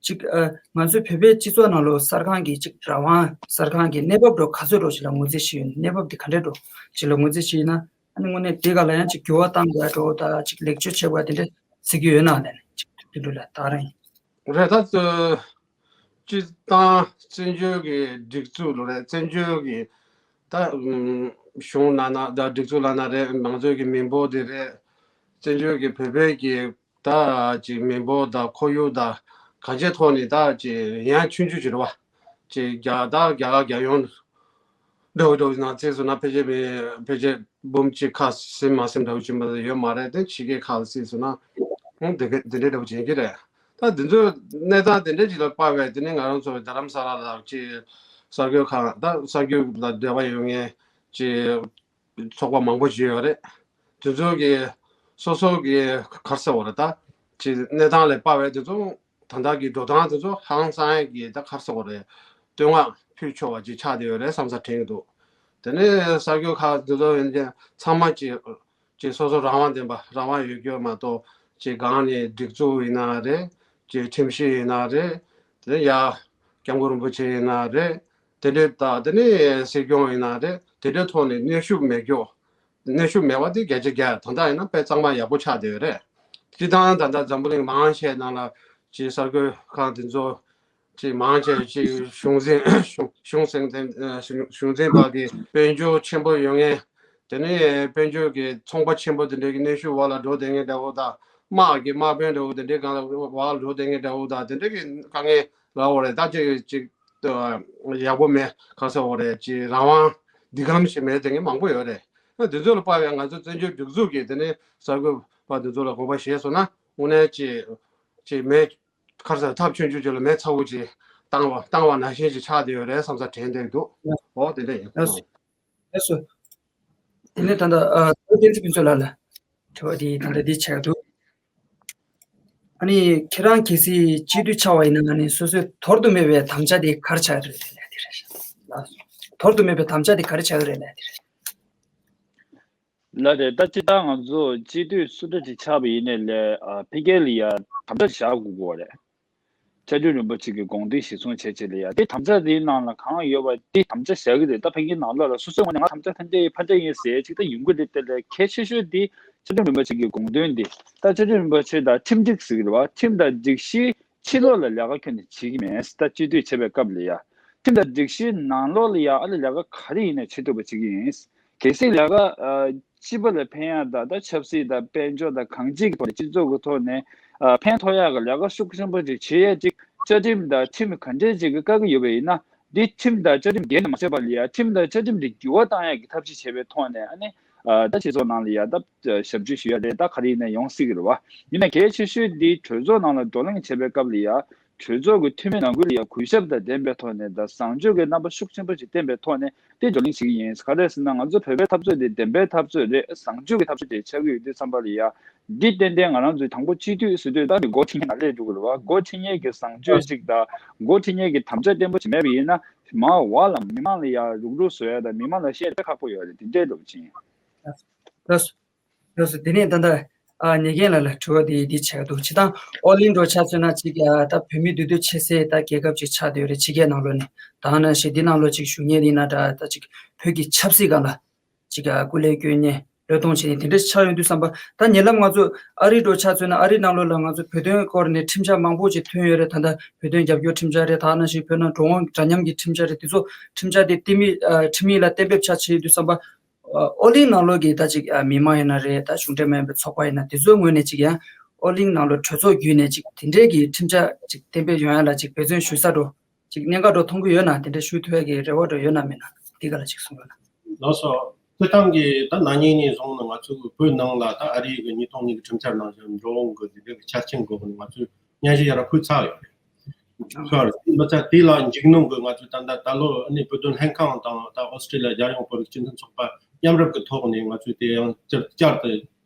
ཅིག་ཨ་ང་ཚོའི་བོད་པའི་སྤྱི་ཚོགས་ནང་ལོགས་གསར་ཁང་གི་ཅིག་རང་དབང་། གསར་ཁང་གི་གནས་བབ་འགྲོ་ག་ཚོད་འགྲོ་ཞིག་ལ་ངོས་འཛིན་ཞིག་ཡོད། གནས་བབ་དེ་ག་འདྲས་འགྲོ་ཞིག་ལ་ངོས་འཛིན་ཞིག་ཡིན་ན། ཨ་ནི་དངོས་གནས་དེ་ག་ལ་ཡང་ཅིག་འགྱུར་བ་བཏང་དགོས་འགྲོ་དང་ཅིག་ལེགས་བཅོས་བྱེད་དགོས་དེ་འདྲས་ཟེར་གྱི་ཡོད་ན་ལབ་ནས་ཅིག་དེ་འདྲ་ལ་ད་རང་ཡིན། རེད། ད་སྤྱིར་བཏང་བཙན་བྱོལ་གྱི་སྒྲིག་འཛུགས་ལོ་རེད། བཙན་བྱོལ་གྱི་ད་ཨུམ་གཞུང་ལབ་ན་ད་སྒྲིག་འཛུགས་ལབ་ན་རེད། མང་གཙོའི་གི་མི་འབོར་དེ་རེད། བཙན་བྱོལ་གྱི་བོད་པའི་གི་ད་ཅིག་མི་འབོར་དང་ཁོར་ཡུག་དང་གང་ཅིའི་ཐོག་ནས་ད་ཅིག་ཡང་ཆུང་ཆུང་ཅིག་རེད་བ། ཅིག་རྒྱ་ད་རྒྱ་གར་རྒྱལ་ཡོངས་འདྲ་བོ་འདྲ་བོ་ནང་བརྩིས་སོང་ན་ཕལ་ཆེར་མི་ཕལ་ཆེར་འབུམ་གཅིག་ཁ་ཟིན་མ་ཟིན་འདྲ་བོ་ཅིག་མ་ཡོད་མ་རེད་དེ། ཕྱི་རྒྱལ་ཁག་ལ་བརྩིས་སོང་ན་ཨང་དེ་ག་དེ་འདྲའི་འདྲ་བོ་ཅིག་ཡིན་གྱི་རེད། ད་དེ་ཚོའི་གནས་སྟངས་དེ་འདྲའི་ཅིག་ལ་དཔག་པའི་དེ་ནི་ང་རང་ཚོ་རྡ་རམ་ས་ལ་ལ་ཅིག་གསར་འགོད་ཁང་ད་གསར་འགོད་ལ་འབྲེལ་བ་ཡོད་མཁན་ཅིག་ཚོགས་པ་མང་པོ་ཅིག་ཡོད་རེད། དེ་ཚོ་གི་སོ་སོ་གི་ག་རེ་ཟེར་དགོས་རེད། ད་ཅིག་གནས་སྟངས་ལ་དཔག་པའི་དེ་ཚོ་ད་ལྟ་གི་འགྲོ་སྟངས་དེ་ཚོ་ཧང་སང་ཡ་གི་ད་ག་རེ་ཟེར་དགོས་རེད། བསྟོད་བསྔགས་ཕུལ་ཆོག་པ་ཅིག་ཆགས་བསྡད་ཡོད་རེད་བསམ་ས་དྲན་གྱི་འདུག་དེ་ནས་གསར་འགོད་ཁག་དེ་ཚོ་ཡིན་ཀྱང་ཚང་མ་ཅིག་ཅིག་སོ་སོ་རང་དབང་ལྡན་པ་རང་དབང་ཡོད་རྒྱུ་མ་གཏོགས་ཅིག་སྒང་ནས་སྒྲིག་འཛུགས་ཡིན་ན་རེད། ཅིག་ཁྲིམས་གཞི་ཡིན་ན་རེད། དེ་ནས་ཡ་སྐྱབས་མགོན་རིན་པོ་ཆེ་ཡིན་ན་རེད། དེ་འདྲའི་ད་དེ་ནས་སྲིད་སྐྱོང་ཡིན་ན་རེད། དེ་འདྲའི་ཐོག་ནས་གནོན་ཤུགས་མེད་རྒྱུ། གནོན་ཤུགས་མེད་པ་དེ་བརྒྱ་ཆ་བརྒྱ་ད་ལྟ་ཡིན་ན་དཔེ་གཙང་མ་ཡག་པོ་ཆགས་བསྡད་ཡོད་རེད། སྤྱིར་བཏང་ད་ལྟ་འཛམ་བུ་གླིང་མང་ཆེ་ནང་ལ་ཅིག་གསར་འགོད་ཁང་དེ་ཚོ་ཅིག་མང་ཆེ་ཅིག་གཞུང་འཛིན་གཞུང་གཞུང་འཛིན་གཞུང་འཛིན་པ་གི་དཔལ་འབྱོར་ཆེན་པོ་ཡོད་མཁན་ དེ་ནས་དཔལ་འབྱོར་གྱི་ཚོང་པ་ཆེན་པོ་དེ་འདྲའི་གི་གནོན་ཤུགས་འོག་ལ་འགྲོ་བསྡད་མཁན་འདྲ་བོ་དང་། དམག་གི་དམག་དཔོན་འདྲ་བོ་དེ་འདྲའི་སྒང་ལ་འོག་ལ་འགྲོ་བསྡད་མཁན་འདྲ་བོ་དང་། དེ་འདྲའི་གི་དཀའ་ངལ་ལ་འོ་རེད། ད་ཅིག་ཅིག་ཡག་པོ་མེད། ག་ས་འོ་རེད། ཅིག་རང་དབང་འདི་གམ་ཞིག་མེད་དེ་མང་པོ་ཡོད་རེད། དེ་ཚོ་ལ་དཔག་པའི་ང་ཚོ་བཙན་བྱོལ་སྒྲིག་འཛུགས་ཀྱི་དེ་ནས་གསར་འགོད་པ་དེ་ཚོ་ལ་དགོངས་པ་བཞེས་སོང་ན། དངོས་གནས་ཅིག་ཅིག་མེ་ཁར་ས་ཐབ་ཆུང་ཆུང་ཅིག་ལ་མེ་ཚ་བོ་ཅིག་བཏང་བ་བཏང་བ་ནང་བཞིན་ཅིག་ཆགས་བསྡད་ཡོད་རེད་བསམ་ས་དྲན་བསྡད་འདུག་འོ་དེ་འདྲ་ཡིན། ལགས་སོ། ལགས་སོ། དེ་ནས་ད་ལྟ་ཨ་བསྟན་འཛིན་ཕུན་ཚོགས་ལགས་ལ་དྲི་བ་འདི་ད་ལྟ་འདི་ཆགས་འདུག་ཨ་ནི་ཁྱེད་རང་གལ་སྲིད་སྤྱི་འཐུས་ཆགས་པ་ཡིན་ན་ཨ་ནི་སོ་སོའི་དོར་དུ་མེད་པའི་དམ་བཅའ་དེ་ག་རེ་ཆགས་ཀྱི་རེད་ལབ་དེ་རེད། ལགས་སོ། དོར་དུ་མེད་པའི་དམ་བཅའ་དེ་ག་རེ་ཆགས་ཀྱི་རེད་ལབ་དེ་རེད། ལགས་རེད། ད་སྤྱིར་བཏང་ང་ཚོ་སྤྱི་འཐུས་སུ་འདྲ་ཅིག་ཆགས་པ་ཡིན་ནའི་ལས་ཨ་ཕ་གི་ལ་ཡ་དམ་བཅའ་བཞག་དགོས་ཀྱི་རེད། བཅའ་ཁྲིམས་རིན་པོ་ཆེ་གི་དགོངས་དོན་གཞིར་བཟུང་བྱས་བྱས་ལ་ཡ་དེ་དམ་བཅའ་དེའི་ནང་ལ་གང་ཡོད་པ་དེ་དམ་བཅའ་བཞག་གི་རེད། ད་ཕ་གིའི་ནང་ལོགས་ལ་སོ་སོའི་ངོས་ནས་ང་དམ་བཅའ་དམ་བཅའ་ཡིན་ཕ་བཅའ་ཡིན་ཟེར་ཅིག་ད་ཡོང་གི་རེད། དེ་ལས་གལ་ཆེ་ཤོས་དེ་བཅའ་ཁྲིམས་རིན་པོ་ཆེ་གི་དགོངས་དོན་དེ། ད་བཅའ་ཁྲིམས་རིན་པོ་ཆེ་དང་ཁྲིམས་སྒྲིག་ཟེར་གི་རེད་བ། ཁྲིམས་དང་སྒྲིག་གཞི་ཕྱི་ལོགས་ལ་ལས་ཀ་ཁྱོན་ནས་བྱེད་ཀྱི་མེད། ད་སྤྱི་འཐུས་བྱེད་པའི་སྐབས་ལ་ཡ་ཁྲིམས་དང་སྒྲིག་གཞིའི་ནང་ལོགས་ལ་ཡ་ཨ་ལས་ལས་ཀ་ག་རེ་ཡིན་ནའི་བྱེད་ཐུབ་པ་བྱེད་ཀྱི་ཡིན། གལ་སྲིད་ལས་ཀ་ཨ་སྤྱི་པ་ལ་ཕན་ཡག་དང་ད་ཆབ་སྲིད་དང་དཔལ་འབྱོར་དང་གང་ཅིའི་ཐོག་ནས་སྤྱི་ཚོགས་ཀྱི་ཐོག་ནས་ཨ་ཕན་ཐོགས་ཡག་གི་ལས་ཀ་ཤུགས་ཆེན་པོ་ཅིག་བྱེད་ཡས་ཅིག་བཅའ་ཁྲིམས་དང་ཁྲིམས་ག་འདྲས་ཅིག་གི་བཀག་གི་ཡོད་པ་ཡིན་ན། འདི་ཁྲིམས་དང་བཅའ་ཁྲིམས་འགལ་ནས་མ་བྱས་པ་ལ་ཡ་ཁྲིམས་དང་བཅའ་ཁྲིམས་འདི་འགྱུར་བ་བཏང་ཡག་གི་ཐབས་ཤེས་བྱས་པའི་ཐོག་ནས་ཨ་ནི་ཨ་ད་སྤྱི་ཚོགས་ནང་ལ་ཡ་ད་ཞབས་ཞུ་ཞུ་ཡ་རེད། ད་ག་རེ་ཡིན་ན་ཡོང་སྲིད་ཀྱི་རེད་བ། ཡིན་ན་གལ་ཆེ་ཤོས་འདི་གྲོས་ཚོགས་ནང་ལ་བགྲོ་གླེང་བྱེད་པའི་སྐབས་ལ་ཡ་གྲོས་ཚོགས་ཀྱི་འཐུས་མི་ནང་ཁུལ་ལ་ཡ་གུས་ཞབས་དང་ལྡན་པའི་ཐོག་ནས་དང་བཟང་སྤྱོད་ཀྱི་རྣམ་པ་ཤུགས་ཆེན་པོ་ཞིག་བསྟན་པའི་ཐོག་ནས་དེ་བགྲོ་གླེང་བྱེད་ཀྱི་ཡིན། ག་རེ་ཟེར་ན་ང་ཚོ་བོད་པའི་འཐབ་རྩོད་དེ་བདེན་པའི་འཐབ་རྩོད་རེད། བཟང་སྤྱོད་ཀྱི་འཐབ་རྩོད་དེ་ཆགས་ཀྱི་ཡོད་དུས་ཙམ་པ་ལ་ཡ། འདི་ཏན་ཏན་ང་རང་ཚོའི་དང་པོ་སྤྱི་འཐུས་ཟེར་དུས་ད་འདི་འགོ་ཁྲིད་མཁན་ལ་སླེབས་འགྲོ་གི་རེད་བ། འགོ་ཁྲིད་མཁན་གྱི་བཟང་སྤྱོད་ཅིག་དང་འགོ་ཁྲིད་མཁན་གྱི་དམ་བཅའ་བརྟན་པོ་ཅིག་མེད་པ་ཡིན་ན་མར་འོག་ལ་མི་མང་ལ་ཡ་རུག་རུག་བཟོ་ཡ་དང་མི་མང་ལ་བཤད་ཡ་དཔེ་ཁག་པོ་ཡོད་རེད། དེ་འདྲའི་འགྲོ་གི་ཡིན། ལགས་སོ། ལགས་སོ། དེ་ནས་ད་ལྟ་ཨ་ཉེ་རྒན་ལགས་ལ་དྲི་བ་དེ་འདི་བྱས་འདུག་སྤྱིར་བཏང་ཨོ་གླིང་འགྲོ་ཆ་མཚོན་ན་ཅིག་ཨ་ད་བོད་མི་འདུས་སྡོད་ཆེ་སའི་ད་རྒྱལ་ཁབ་ཅིག་ཆགས་བསྡད་ཡོད་རེད། ཕྱི་རྒྱལ་ནང་ལོགས་ནས་ད་ག་ནང་བཞིན་འདི་ནང་ལོགས་ཅིག་བཞུགས་མཁན་ཡིན་ན་འདྲ། ད་ཅིག་བོད་ཀྱི་ཆབ་སྲིད་སྒང་ལ་ཅིག་ཨ་སྐུ་ལས་བསྐྱོན་ནས་བློས་གཏོང་བྱས་ནས་དེ་འདྲ་ཆགས་ཡོང་དུས་ཙམ་པ། ད་ཉེ་ལམ་ང་ཚོ་ཨ་རི་འགྲོ་ཆ་མཚོན་ན་ཨ་རི་ནང་ལོགས་ལ་ང་ཚོ་བོད་དོན་སྐོར་ནས་ཁྲིམས་འཆར་མང་པོ་ཅིག་ཐོན་ཡོད་རེད། ད་ལྟ་བོད་དོན་རྒྱབ་སྐྱོར་ཁྲིམས་འཆར་རེད། ད་ག་ནང་བཞིན་བོད་ནང་འགྲོ་འོང་འདྲ་མཉམ་གྱི་ཁྲིམས་འཆར་རེད། དེ་ཚོ་ཁྲིམས་འཆར་དེ་ལྟེ་མི་ཨ་ཁྲིམས་ཡིག་ལ་གཏན་འབེབས་ཆ་བྱས་ཡོང་དུས་ཙམ་པ། ཨོ་གླིང་ནང་ལོགས་ཀྱི་ད་ཅིག་ཨ་མི་མང་ཡིན་ན་རེད། ད་གཞུང་འབྲེལ་མ་ཡིན་པའི་ཚོགས་པ་ཡིན་ན་དེ་ཚོའི་ངོས་ནས་ཅིག་ཡང་ཨོ་གླིང་ནང་ལོགས་གྲོས་ཚོགས་བརྒྱུད་ནས་ཅིག་དེ་འདྲའི་གི་ཁྲིམས་འཆར་ཅིག་གཏན་འབེབས་ཡོང་ཡ་ལ་ཅིག་འབད་བརྩོན་ཞུ་ས་འགྲོ་ཅིག་གནད་འགག་འགྲོ་མཐོང་གི་ཡོད་ན། དེ་འདྲ་ཞུ་ཐུབ་ཡ་གི་རེ་བ་འགྲོ་ཡོད་ན་མེད་ན་འདི་ག་ལ་ཅིག་གསུང་རོགས་གནང་། ལགས་སོ། སྤྱིར་བཏང་གི་ད་ན་ནིང་ནས་བཟུང་ནས་ང་ཚོ་གི་བོད་ནང་ལ་ད་ཨ་རི་གི་ཉིས་སྟོང་ཉི་ཤུ་ཁྲིམས་འཆར་ནང་བཞིན་འགྲོ་འོང་གི་དེ་འདྲའི་གི་ཆ་རྐྱེན་དགོས་གི་ང་ཚོས་སྙན་ཞུ་ཡར་ཕུལ་ཚར་ཡོད་རེད། ཚར་མི་ཚར་དེ་ལ་འཇིགས་སྣང་གི་ང་ཚོས་ད་ལྟ་ད་ལོ་ཨ་ནི་བོད་དོན་ལྷན་ཁང་དང་ད་ཨོ་སི་ཀྲི་ལི་ཡ་རྒྱལ་ཡོངས་བོད་རིགས་སྤྱི་མཐུན་ཚོགས་པ་མཉམ་རུབ་ཀྱི་ཐོག་ནས་ང་ཚོས་དེ་ཡང་བསྐྱར་བསྐྱར་དུ་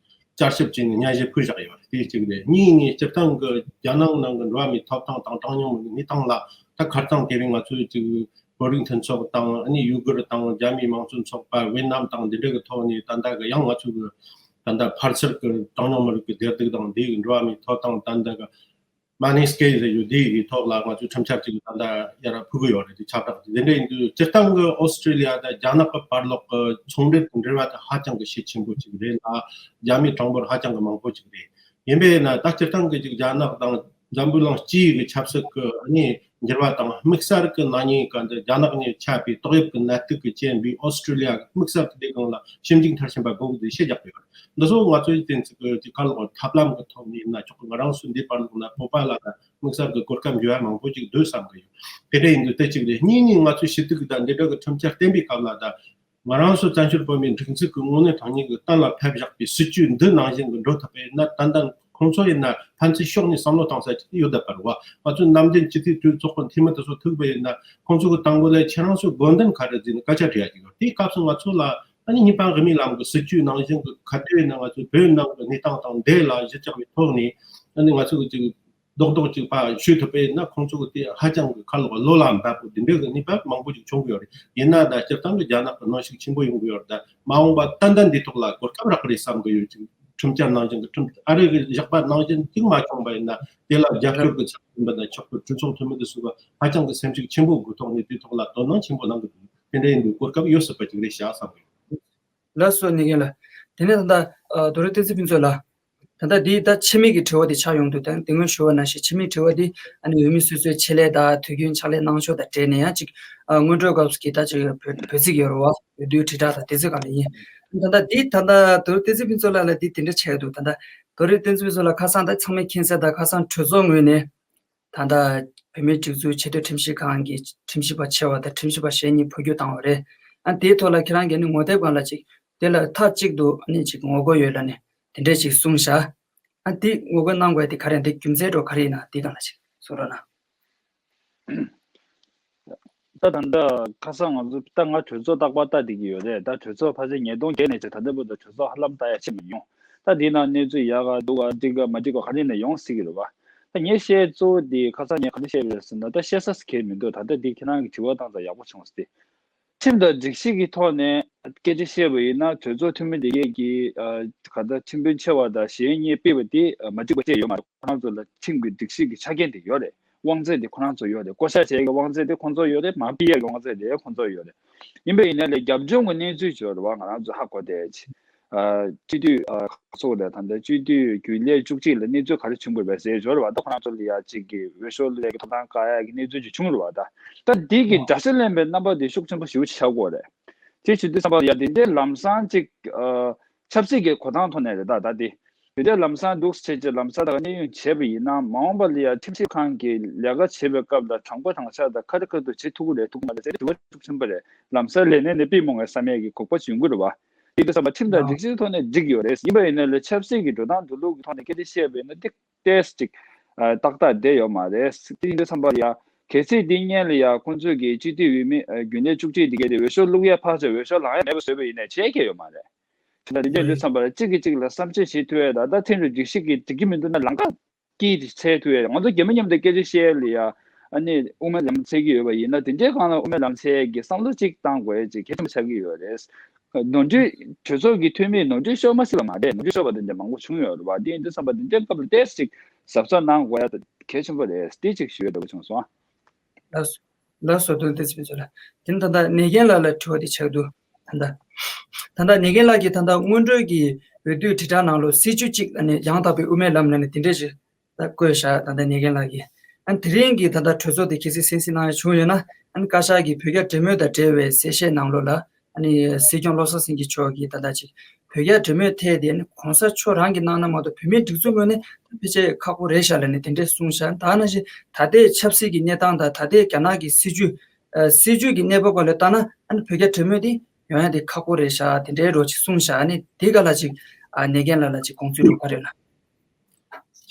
བསྐྱར་ཞིབ་བྱས་ནས་སྙན་ཞུ་ཕུལ་བཞག་ཡོད་རེད། དེ་གཅིག་རེད། གཉིས་ནས་སྤྱིར་བཏང་གི་རྒྱ་ནག་ནང་གི་འགྲོ་བ་མིའི་ཐོབ་ཐང་དང་གྲངས་ཉུང་མི་རིགས་གནས་སྟངས་ལ་ད་ཁ་རྩང་དེ་རིང་ང་ཚོས་ཅིག་བོད་རིགས་མཐུན་ཚོགས་དང་ཨ་ནི་ཡུ་གུར་དང་རྒྱ་མིའི་དམངས་གཙོའི་ཚོགས་པ་ཝེ་ནམ་དང་འདི་འདྲ་གི་ཐོག་ནས་ད་ལྟ་གི་ཡང་ང་ཚོ་གི་ད་ལྟ་ཕར་ཚུར་གི་གྲངས་ཉུང་མི་རིགས་ཀྱི་བདེ་སྡུག་དང་འདི་གི་འགྲོ་བ་མིའི་ཐོབ་ཐང་ད་ལྟ་གི་མ་ནིང་སི་ཀེ་ཟེར་ཡོད་དེའི་ཐོག་ལ་ང་ཚོས་ཁྲིམས་འཆར་གཅིག་ད་ལྟ་ཡར་ཕུལ་གི་ཡོད་རེད། དེ་ཁྱབ་བསྒྲགས་དེ་འདྲ་ཡིན་དུས་སྤྱིར་བཏང་གི་ཨོ་སི་ཀྲི་ལི་ཡ་དང་རྒྱ་ནག་གི་བར་ལོགས་ཀྱི་ཚོང་འབྲེལ་གྱི་འབྲེལ་བ་དེ་ཧ་ཅང་གི་ཤུགས་ཆེན་པོ་ཅིག་རེད་ལ། རྒྱ་མིའི་གྲངས་འབོར་ཧ་ཅང་གི་མང་པོ་ཅིག་རེད། ཡིན་པས་ན་ད་སྤྱིར་བཏང་གི་ཅིག་རྒྱ་ནག་དང་འཛམ་བུ་གླིང་སྤྱིའི་གི་ཆབ་སྲིད་ཀྱི་ཨ་ནི་འགྱུར་བ་དང་དམིགས་བསལ་གྱི་ན་ནིང་གི་འདི་རྒྱ་ནག་ནས་ཁྱབ་པའི་ཏོག་དབྱིབས་ཀྱི་ནད་དུག་གི་རྐྱེན་པས་ཨོ་སི་ཀྲི་ལི་ཡ་དམིགས་བསལ་གྱི་ལས་ཁུངས་ལ་ཞིབ་འཇུག་མཐར་ཕྱིན་པ་དགོས་ཀྱི་འདུག་ཞེས་བརྒྱབ་ཡོད། འདི་ཚོ་ང་ཚོའི་བསྟན་ཚིག་གི་ག་ལོག་ཐབས་ལམ་གྱི་ཐོག་ནས་ཡིན་ན་ཆོག་གི། ང་རང་ཚོ་འདི་བར་ལོག་ན་བོད་པ་ལ་ད་དམིགས་བསལ་གྱི་གོ་སྐབས་འཇལ་བ་མང་པོ་ཅིག་འདུག་བསམ་གྱི་ཡོད། དེ་འདྲ་ཡིན་དུས་དེ་གཅིག་རེད། གཉིས་ནས་ང་ཚོས་ཞུ་གཏུག་དང་འདི་འདྲ་གི་ཁྲིམས་འཆར་བཏོན་པའི་སྐབས་ལ་ད་ང་རང་ཚོ་བཙན་བྱོལ་བོད་མིའི་སྒྲིག་འཛུགས་ཀྱི་དངོས་གནས་དྲང་གནས་ཀྱི་གཏན་ལ་ཕེབས་བཞག་པའི་སྲིད་ཇུས་འདི་ནང་བཞིན་གྱི་འགྲོ་ཐུབ་པ་ཡིན་ན། ཏན་ཏན་ཁོང་ཚོ་ཡིན་ན་ཕན་ཚུན་ཕྱོགས་ནས་བསམ་བློ་གཏོང་ས་ཅིག་ཡོད་བསྡད་པ་རེད་བ། ང་ཚོའི་ནམ་རྒྱུན་སྤྱི་འཐུས་གྲོས་ཚོགས་ཀྱི་འཐུས་མི་དེ་ཚོ་ཐུག་པ་ཡིན་ན་ཁོང་ཚོ་གི་དང་པོ་ལ་ཁྱེད་རང་ཚོའི་དགོས་འདུན་ག་རེ་ཟེར་ནས་སྐད་ཆ་དྲི་ཡ་ཅིག་ཡོད། དེའི་སྐབས་སུ་ང་ཚོ་ལ་ཨ་ནི་གཉིས་ཕན་དབུ་མའི་ལམ་གྱི་སྲིད་ཇུས་ནང་བཞིན་གྱི་ཁ་གཏད་ཡིན་ན་ང་ཚོའི་བོད་ནང་གི་གནས་སྟངས་དང་འདི་ལ་གཞི་བཅག་པའི་ཐོག་ནས་ཨ་ནི་ང་ཚོ་གི་ཅིག་རྡོག་རྡོག་ཅིག་ཕར་ཞུས་ཐུབ་པ་ཡིན་ན་ཁོང་ཚོ་གི་དེ་ཧ་ཅང་གི་ཁ་ལོག་བློ་ལ་འབབ་པོ་འདི་འདྲའི་གི་གནས་བབ་མང་པོ་ཅིག་བྱུང་གི་ཡོད་རེད། ཡིན་ན་ད་སྤྱིར་བཏང་གི་རྒྱ་ནག་གི་གནོན་ཤུགས་ཆེན་པོ་ཡོང་གི་ཡོད་རེད། ད་མ་འོངས་པ་ཏན་ཏན་འདི་ཐོག་ལ་གོ་སྐབས་རག་གི་རེད་བསམ་གི་ཡོད། ཅིག་ཁྲིམས་འཆར་ནང་བཞིན་གི་ཁྲིམས་ཨ་རི་གི་བཞག་པ་ནང་བཞིན་ཅིག་མ་བྱུང་བ་ཡིན་ན་དེ་ལ་རྒྱབ་སྐྱོར་གི་ཚབ་ཡིན་པ་ན་ཆོག་གི། གྲོས་ཚོགས་འཐུས་མི་དེ་ཚོ་གི་ཧ་ཅང་གི་སེམས་ཤུགས་ཆེན་པོ་གི་ཐོག་ནས་དེ་ཐོག་ལ་དོ་སྣང་ཆེན་པོ་གནང་གི་འདུག་དེ་འདྲ་ཡིན་དུས་གོ་སྐབས་ཡོད་སྲིད་པ་ཅིག་རེད་བཞག་བསམ་གི་ཡོད། ལགས་སོ་ཉེ་རྒན་ལགས། དེ་ནས་ད་ལྟ་ཨ་རྡོ་རི་བསྟན་འཛིན་ཕུན་ཚོགས་ལགས། ད་ལྟ་འདི་ད་ཕྱི་མིག་གི་དྲི་བ་དེ་ཆགས་ཡོང་དུས། ད་དེ་སྔོན་ཞུ་བ་ནང་བཞིན་ཕྱི་མིག་དྲི་བ་དེ་ཨ་ནི་འོས་མི་སོ་སོའི་ཆེད་ལས་དང་དུས་རྒྱུན་ཕྱག་ལས་གནང་ཕྱོགས་དང་འབྲེལ་ནས་ཡང་ཅིག་ཨ་སྔོན་འགྲོའི་སྐབས་སུ་གི་ད་ཅིག་བོད་བོད་ཚིག་ཡོད་རེད་བ། འོས་བསྡུའི་དྲིལ་བསྒྲགས་དང་དེ་ཚོའི་སྒང་ལ་ཡིན། ད་ལྟ་འདི་ད་ལྟ་དོ་རུ་བསྟན་འཛིན་ཕུན་ཚོགས་ལགས་ལ་འདི་དེ་འདྲ་ཆགས་འདུག་ད་ལྟ་དོ་རུ་བསྟན་འཛིན་ཕུན་ཚོགས་ལགས་ཁ་སང་ད་ཚང་མས་མཁྱེན་གསལ་ད་ཁ་སང་གྲོས་ཚོགས་ངོས་ནས། ད་ལྟ་བོད་མིའི་སྒྲིག་འཛུགས་ཆེས་མཐོའི་ཁྲིམས་ཞིབ་ཁང་གི་ཁྲིམས་ཞིབ་པ་ཆེ་བ་དང་ཁྲིམས་ཞིབ་པ་གཞན་གཉིས་འཕོ་འགྱུར་བཏང་བ་རེད། ཨ་དེའི་ཐོག་ལ་ཁྱེད་རང་གིས་ནི་ངོ་དེབ་སྒང་ལ་ཅིག་དེ་ལ་མཐའ་གཅིག་ཏུ་ནི་ཅིག་ངོ་རྒོལ་ཡོད་ལབ་ནས་དེ་འདྲས་ཅིག་གསུངས་བཞག་ཨ་དེ་ངོ་རྒོལ་གནང་དགོས་དེ་ག་རེ་འདི་རྒྱུ་མཚན་འགྲོ་ག་རེ་ཡིན་ན་དེ་སྒང་ལ་ཅིག་གསུང་རོགས་གནང་། ད་ད་ལྟ་ཁ་སང་ང་ཚོ་ད་ང་གྲོས་ཚོགས་རྟག་པར་ལྟ་བསྡད་ཀྱི་ཡོད་རེད། ད་གྲོས་ཚོགས་ཕལ་ཆེར་ཉིས་སྟོང་བརྒྱད་ནས་བྱས་ད་ལྟ་བར་དུ་གྲོས་ཚོགས་ཧ་ལམ་ལྟ་ཡ་ཕྱིན་མ་མྱོང་། ད་འདི་ནང་གནས་ཚུལ་ཡག་ག་སྡུག་ག་འགྲིག་ག་མ་འགྲིག་ག་ག་རེ་ཡིན་ན་ཡོང་སྲིད་ཀྱི་རེད་བ། ད་ངའི་བཤད་གཙོ་བོ་འདི་ཁ་སང་ངས་ག་རེ་བཤད་པ་རེད་ཟེར་ན། ད་བཤད་ས་གང་ཡང་མི་འདུག་ད་ལྟ་འདི་ཁྱེད་རང་གིས་དྲི་བ་བཏང་ཙང་ཡག་པོ་བྱུང་སྟེ། ཁྲིམས་དང་སྒྲིག་གཞི་གི་ཐོག་ནས་སྐད་ཆ་བཤད་པ་ཡིན་ན། གྲོས་ཚོགས་འཐུས་མི་དེ་གས་ཀྱིས་ཨ་ག་ད་ཁྲིམས་དཔོན་ཆེ་བ་དང་གཞན་གཉིས་ཕུད་པ་དེ་ཨ་མ་འགྲིག་པ་བཤད་ཡོད་མ་རེད། ཁོ་རང་ཚོ་ལ་ཁྲིམས་ཀྱི་སྒྲིག་གཞི་གི་ཆ་རྐྱེན་དེ་ཡོད་རེད། དབང་ཚད་དེ་ཁོ་རང་ཚོ་ཡོད་རེད། བསྐོ་བཞག་བྱེད་ཡག་གི་དབང་ཚད་དེ་ཁོ་ཚོ་ཡོད་རེད། མར་ཕུད་ཡག་གི་དབང་ཚད་དེ་ཁོ་ཚོ་ཡོད་རེད། ཡིན་པ་ཡིན་ན་ལས་རྒྱབ་ལྗོངས་ཀྱི་གནས་ཚུལ་ཅིག་ཡོད་རེད་བ། ང་རང་ཚོ་ཧ་གོ་བསྡད་ཅིག་ཨ་སྤྱི་འཐུས་ཨ་ཁ་སོགས་ལ་ད་ལྟ་སྤྱི་འཐུས་རྒྱུན་ལས་བཅུ་གཅིག་ལ་གནས་ཚུལ་ག་རེ་བྱུང་དགོས་པས་ཟེར་ཡོད་རེད་བ། ད་ཁོ་རང་ཚོ་ལ་ཡ་གཅིག་གི་འོས་ཤོག་བླུག་ཡག་གི་ཐོབ་ཐང་བཀག་ཡག་གི་གནས་ཚུལ་ཅིག་བྱུང་རེད་བ། ད་ད་འདི་གི་ཨ་འདྲ་ས་ལེན་པའི་རྣམ་པ་འདི་ཤུགས་ཆེན་པོ་ཞེ་པོ་ཅིག་ཆགས་ཀྱི་ཡོད་རེད། དེ་བྱེད་དུས་ཙམ་པ་ལ་ཡ་འདི་འདྲའི་ལམ་སང་ཅིག་ཨ་ཆབ་སྲིད་ཀྱི་གོ་སྟངས་ཐོག་ནས་རེད། ད་ད་འདི་འདི་འདྲའི་ལམ་སང་འདུག་སེ་བྱས་ལམ་སང་ད་ག་གནས་དབྱུང་བྱས་པ་ཡིན་ན། མ་འོངས་པ་ལ་ཡ་ཁྲིམས་ཞིབ་ཁང་གི་ལས་ཀ་བྱེད་པའི་སྐབས་ལ་དྲང་པོ་དྲང་བཞག་དང་ཁ་རི་ཁ་ཐུག་བྱེད་ཐུབ་ཀྱི་རེད་ཐུབ་ཀྱི་མ་རེད་ཟེར་དྲི་བ་ཤུགས་ཆེན་པོ་རེད། ལམ་སང་ལས་གནས་ནས་ཕུད་མི་འོང་ངས་བསམ་ཡས་ཀྱི་དགོས་པ་བྱུང་གི་རེད་བ། དེ་འདྲ་བསམ་པ་ཁྲིམས་དང་ཨ་སྒྲིག་གཞིའི་ཐོག་ནས་འགྲིག་ཡོད་རེད། ཡིན་པ་ཡིན་ན་ལས་ཆབ་སྲིད་ཀྱི་འགྲོ་སྟངས་འགྲོ་ལུགས་ཀྱི་ཐོག་ནས་སྐད་ཆ་བཤད་པ་ཡིན་ན་ཏིག་ཏོག་ཙམ་ཅིག་ཨ་ཏག་ཏག་བསྡད་ཡོད་མ་རེད། དེ་ཡིན་དུས་ཙམ་པ་ལ་ཡ་གལ་སྲིད་འདི་སྔོན་ལ་ཡ་ཁོང་ཚོས་ཀྱི་སྤྱི་འཐུས་འོས་མི་ཨ་རྒྱུན་ལས་བཅུ་གཅིག་འདི་གས་དེ་འོས་ཤོག་བླུག་ཡ་ཕར་ཚུར་འོས་ཤོག་ལངས་ཡ་མེད་པ་བཟོས་པ་ཡིན་ན་བྱས་ཀྱི་ཡོད་མ་རེད། དེ་འདྲ་དེ་འདྲ་ཡིན་དུས་ཙམ་པ་ལ་གཅིག་གིས་གཅིག་ལ་བསམ་ཚུལ་བྱེད་ཐུབ་ཡ་དང་། ད་ཐེངས་རེ་སྒྲིག་གཞི་གི་འགྲིག་གི་མི་འདུག་ན་ལམ་ཁ་སྐྱིད་དེ་འཚོལ་ཐུབ་ཡ། ང་ཚོ་རྒྱ་མི་མཉམ་དུ་སྐད་ཆ་བཤད་ཡ་ལ་ཡ་ཨ་ནི་དབུ་མའི་ལམ་འཚོལ་གྱི་ཡོད་པ་ཡིན་ན། དེ་འདྲའི་སྒང་ལ་དབུ་མའི་ལམ་འཚོལ་ཡ་གི་བསམ་བློ་གཅིག་བཏང་དགོས་ཡ་ཅིག་གལ་ཆེན་པོ་ཆགས་ཀྱི་ཡོད་རེད། ནོར་འཁྲུལ་གྲོས་ཚོགས་ཀྱི་འཐུས་མིས་ནོར་འཁྲུལ་ཤོར་མ་སྲིད་པ་མ་རེད། ནོར་འཁྲུལ་ཤོར་བ་དེ་འདྲ་མང་པོ་བྱུང་ཡོད་རེད་བ། དེ་ཡིན་དུས་ཙམ་པ་དེ་འདྲའི་སྐབས་ལ་ཏོག་ཙམ་ཅིག་གཟབ་གཟབ་གནང་དགོས་ཡ་གལ་ཆེན་པོ་རེད། དེ་ཅིག་ཞུ་ཡ་འདྲ་པོ་བྱུང་སོང་། ལགས་སོ། ལགས་སོ། དོན་དེ་ཚིག་ཚོད་ལ། དེ་ནི་ད་ལྟ་ནེ་གན་ལགས་ལ་དྲི་བ་དེ་ཆགས་འདུག་ད་ལྟ་ད་ལྟ་ནེ་གན་ལགས་ཀྱིས་ད་ལྟ་སྔོན་འགྲོའི་གི་འོས་བསྡུའི་དྲིལ་བསྒྲགས་ནང་ལོགས་སྲིད་བྱུས་གཅིག་ཨ་ནི་ཡང་དག་པའི་དབུ་མའི་ལམ་ལ་ནི་དེ་འདྲས་ཞིག་ད་བཀོད་བཞག་ད་ལྟ་ནེ་གན་ལགས་ཀྱིས། ཨ་ནི་དེ་རིང་གི་ད་ལྟ་གྲོས་ཚོགས་དེ་གལ་སྲིད་གསན་གཟིགས་གནང་ཡ་བྱུང་ཡོད་ན། ཨ་ནི་བཀའ་ཤག་གིས་བོད་རྒྱ་འབྲེལ་མོལ་དང་འབྲེལ་བའི་གསལ་བཤད་ནང་ལོགས་ལ། ཨ་ནི་སྲིད་སྐྱོང་བློ་བཟང་སེང་གེ་མཆོག་གིས་ད་ལྟ་ཅིག་བོད་རྒྱ་འབྲེལ་མོལ་ཐད་དེ་ནི་གོང་ས་མཆོག་རང་གིས་གནང་ན་མ་གཏོགས་བོད་མིའི་སྒྲིག་འཛུགས་ངོས་ནས་ད་ཕལ་ཆེར་ཁག་པོ་རེད་ཤག་ལབ་ནས་དེ་འདྲས་གསུངས་ཤག་ད་ནང་བཞིན་ད་ལྟའི་ཆབ་སྲིད་ཀྱི་གནས་སྟངས་དང་ད་ལྟའི་རྒྱ་ནག་གི་སྲིད་བྱུས་ཨ་སྲིད་བྱུས་ཀྱི་གནས་བབ་སྒང་ལ་ལྟ་ན། ཨ་ནི་བོད་རྒྱ་འབྲེལ་མོལ་དེ་ཡོང་ཡ་དེ་ཁག་པོ་རེད་ཤག་དེ་འདྲའི་རོ་ཅིག་གསུངས་ཤག་ཨ་ནི་དེ་ག་ལ་ཅིག་ཨ་ནེ་གན་ལགས་ལ་ཅིག་དགོངས་ཚུལ་རོ་ག་རེ་ལ།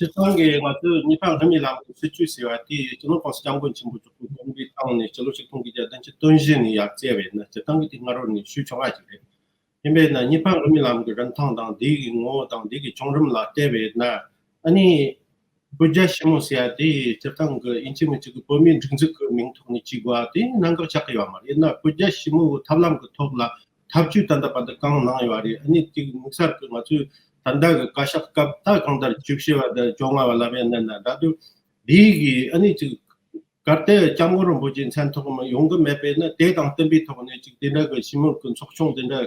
སྤྱིར་བཏང་གི་ང་ཚོས་གཉིས་ཕན་དབུ་མའི་ལམ་གྱི་སྲིད་བྱུས་ཟེར་བ་དེ་སྤྱི་ནོར་༸གོང་ས་༸སྐྱབས་མགོན་ཆེན་པོ་མཆོག་གིས་དགོངས་པ་བཏང་ནས་སྤྱི་ལོ་ཆིག་སྟོང་དགུ་བརྒྱ་བདུན་ཅུ་དོན་བཞི་ནས་ཡར་བརྩིས་པ་ཡིན་ན། སྤྱིར་བཏང་གི་དེ་སྔ་རོལ་ནས་ཞུས་ཆོག་པ་ཞིག་རེད། ཡིན་པས་ན་གཉིས་ཕན་དབུ་མའི་ལམ་གྱི་རིན་ཐང་དང་དེ་གི་ངོ་བོ་དང་དེ་གི་བྱུང་རིམ་ལ་བལྟས་པས་ན། ཨ་ནི་བོད་རྒྱ་ཞི་མོལ་ཟེར་ཡ་དེ་སྤྱིར་བཏང་གི་ཡིན་གཅིག་མིན་གཅིག་གི་བོད་མིའི་སྒྲིག་འཛུགས་ཀྱི་མིང་ཐོག་ནས་བྱེད་དགོས་པ་དེ་གནད་འགག་ཆགས་ཀྱི་ཡོད་མ་རེད། ཡིན་ན་བོད་རྒྱ་ཞི་མོལ་གྱི་ཐབས་ལམ་གྱི་ཐོག་ལ་ཐབས་ཇུས་ད་ལྟ་བར་དུ་གང་གནང་ཡོད་རེད། ཨ་ནི་གཅིག་དམིགས་བསལ་གྱི་ང་ཚོས་ད་ལྟ་གི་བཀའ་ཤག་སྐབས་ད་གང་ལྟར་བཅུ་བཞི་བ་དང་བཅོ་ལྔ་བ་ལབ་ཡ་ན་ན་ད་དུང་འདི་གི་ཨ་ནི་གཅིག་གལ་ཏེ་སྐྱབས་མགོན་རིན་པོ་ཆེའི་མཚན་ཐོག་མ་ཡོང་གི་མེད་པས་ན། དེ་དང་བསྟུན་པའི་ཐོག་ནས་ཅིག་དེ་འདྲ་གི་ཞི་མོལ་གྱི་ཚོགས་ཆུང་དེ་འདྲ་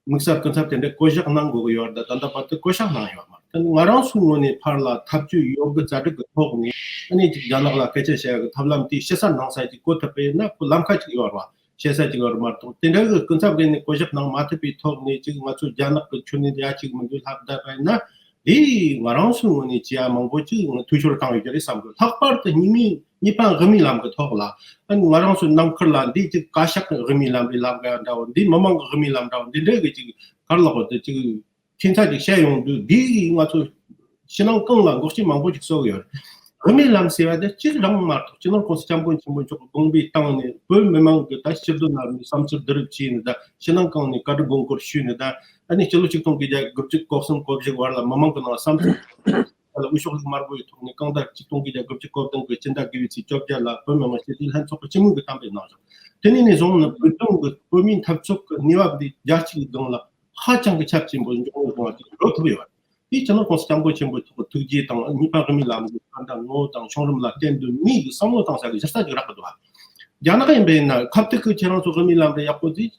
དམིགས་བསལ་སྐུ་ཚབ་དེ་འདྲ་བསྐོ་གཞག་གནང་དགོས་ཀྱི་ཡོད་རེད། ད་ལྟ་བར་དུ་བསྐོ་གཞག་གནང་ཡོད་མ་རེད། ང་རང་ཚོའི་ངོས་ནས་ཕར་ལ་ཐབས་ཇུས་ཡོད་དགུ་རྩལ་སྤྲུགས་ཀྱི་ཐོག་ནས་ཨ་ནི་ཅིག་རྒྱ་ནག་ལ་སྐད་ཆ་བཤད་ཡག་གི་ཐབས་ལམ་དེ་ཞིབ་གསལ་གནང་ས་ཅིག་བཀོད་ཐུབ་པས་ན་ཁོ་ལམ་ཁ་ཅིག་ཡོད་རེད་བ། བཤད་ས་ཅིག་ཡོད་རེད་མ་གཏོགས། དེ་འདྲ་གི་སྐུ་ཚབ་གཞན་ནས་བསྐོ་གཞག་གནང་མ་ཐུབ་པའི་ཐོག་ནས་ཅིག་ང་ཚོ་རྒྱ་ནག་གི་ཁྱོན་ནས་ཡ་ཅིག་མི་འདུག་ལྷག་བསྡད་པ་ཡིན་ན། དེ་ང་རང་ཚོའི་ངོས་ནས་བྱེད་ཡ་མང་པོ་ཅིག་ང་འཐུས་ཤོར་བཏང་ཡོད་ཀྱི་རེད་བསམ་གི། ལྷག་པར་དུ་གཉིས་མི་གཉིས་ཕན་དབུ་མའི་ལམ་གྱི་ཐོག་ལ། ཨ་ནི་ང་རང་ཚོའི་ནང་ཁུལ་ལ་འདི་ཅིག་བཀའ་ཤག་གི་དབུ་མའི་ལམ་རེད་ལབ་ག་འདྲ་བོ། འདི་མི་མང་གི་དབུ་མའི་ལམ་འདྲ་བོ་འདི་འདྲ་གི་ཅིག་ག་རེ་ལབ་དགོས། དེ་ཅིག་ཁྱད་མཚར་ཅིག་བཤད་ཡོང་དུས། འདི་ང་ཚོ་ཕྱི་ནང་གང་ལ་འགོག་རྐྱེན་མང་པོ་ཅིག་བཟོ་གི་ཡོད་རེད། དབུ་མའི་ལམ་ཟེར་བ་དེ་གཅིག་རང་མ་གཏོགས། སྤྱི་ནོར་༸གོང་ས་༸སྐྱབས་མགོན་ཆེན་པོ་མཆོག་གི་དགོངས་པའི་སྟེང་ནས་བོད་མི་མང་གི་ད་སྤྱི་འཐུས་རྣམས་ནས་བསམ་ཚུལ་བསྡུ་རུབ་བྱས་ནས། ད་ཕྱི་ནང་གང་ནས་བཀའ་འདྲི་དགོངས་སྐོར་ཞུས་ནས། ད་ཨ་ནི་སྤྱི་ལོ་ཆིག་སྟོང་དགུ་བརྒྱ་དགུ་བཅུ་གོ་གསུམ་གོ་བཞི་བར་ལ་མི་མང་གི་ནང་བསམ་ཚུལ་ལ་འོས་ཤོག་ལུག་དམར་པོའི་ཐོག་ནས་གང་ལྟར་ཆིག་སྟོང་དགུ་བརྒྱ་དགུ་བཅུ་གོ་བདུན་གྱི་སྤྱི་ཟླ་དགུ་པའི་ཚེས་བཅོ་བརྒྱད་ལ་བོད་མི་མང་སྤྱི་འཐུས་ལྷན་ཚོགས་ཀྱི་སྤྱི་མོས་ཀྱིས་གཏན་འབེབས་གནང་བྱུང་། དེ་ནས་ནས་བཟུང་ནི་བོད་དོན་གྱི་བོད་མིའི་འཐབ་རྩོད་ཀྱི་གནས་བབ་འདི་རྒྱལ་སྤྱིའི་སྒང་ལ་ཧ་ཅང་གི་ཁྱབ་ཆེན་པོ་འབྱུང་བའི་སྒང་ལ་འགྲོ་ཐུབ་ཡོད། དེ་སྤྱི་ནོར་༸གོང་ས་༸སྐྱབས་མགོན་ཆེན་པོ་མཆོག་གི་ཐུགས་རྗེ་དང་གཉིས་ཕན་དབུ་མའི་ལམ་གྱི་ཁ་བརྡ་ངོ་བོ་དང་བྱུང་རིམ་ལ་བརྟེན་དུས། མི་ཡི་བསམ་བློ་བཏང་ས་གི་གཞི་རྩ་ཅིག་རག་གི་འདུག་རྒྱ་ནག་ཡིན་པ་ཡིན་ན་ཁ་ཐུག་གི་ཁྱེད་རང་ཚོ་དབུ་མའི་ལམ་རེ་ཡག་པོ་དེ་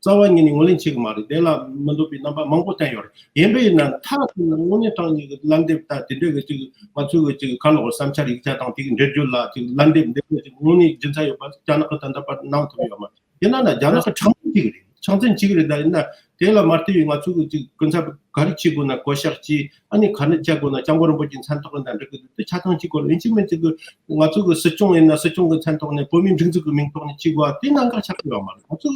རྩ་བ་ཉིད་ནས་ངོས་ལེན་བྱེད་གི་མ་རེད། དེ་ལ་མི་འདོད་པའི་རྣམ་པ་མང་པོ་བསྟན་ཡོད་རེད། ཡིན་པ་ཡིན་ན་མཐའ་དེ་ནི་དངོས་གནས་དྲང་གནས་ཀྱི་ལན་འདེབས་ད་དེ་འདྲ་གི་ཅིག་ང་ཚོའི་གི་ཅིག་ག་ལ་བསམ་འཆར་ཡིག་ཆ་དང་དེ་གི་འགྲེལ་བརྗོད་ལ་ཅིག་ལན་འདེབས་འདེབས་ནས་ཅིག་དངོས་གནས་རྒྱུ་མཚན་ཡོད་པ་རྒྱ་ནག་གི་ད་ལྟ་བར་གནང་ཐུབ་ཡོད་མ་རེད། ཡིན་ན་ན་རྒྱ་ནག་གི་ཁྲག་འཛིན་གཅིག་རེད། ཁྲག་འཛིན་གཅིག་རེད། ད་ཡིན་ན་དེ་ལ་མ་ལྟོས་པའི་ང་ཚོ་གི་ཅིག་སྐུ་ཚབ་ག་རེ་བྱེད་དགོས་ན་བསྐོ་གཞག་བྱས། ཨ་ནི་ག་ནས་བྱེད་དགོས་ན་སྐྱབས་མགོན་རིན་པོ་ཆེའི་མཚན་ཐོག་ནས་འགྲིག་གི་འདུག་དེ་ཆ་ཚང་གཅིག་གོ་ཡིན་གཅིག་མིན་གཅིག་གི་ང་ཚོ་གི་སྲིད་སྐྱོང་ཡིན་ན་སྲིད་སྐྱོང་གི་མཚན་ཐོག་ནས་བོད་མིའི་སྒྲིག་འཛུགས་ཀྱི་མིང་ཐོག་ནས་བྱེད་དགོས་པ་དེ་གནད་འགག་ཆགས་ཀྱི་ཡོད་མ་རེད། ང་ཚོ་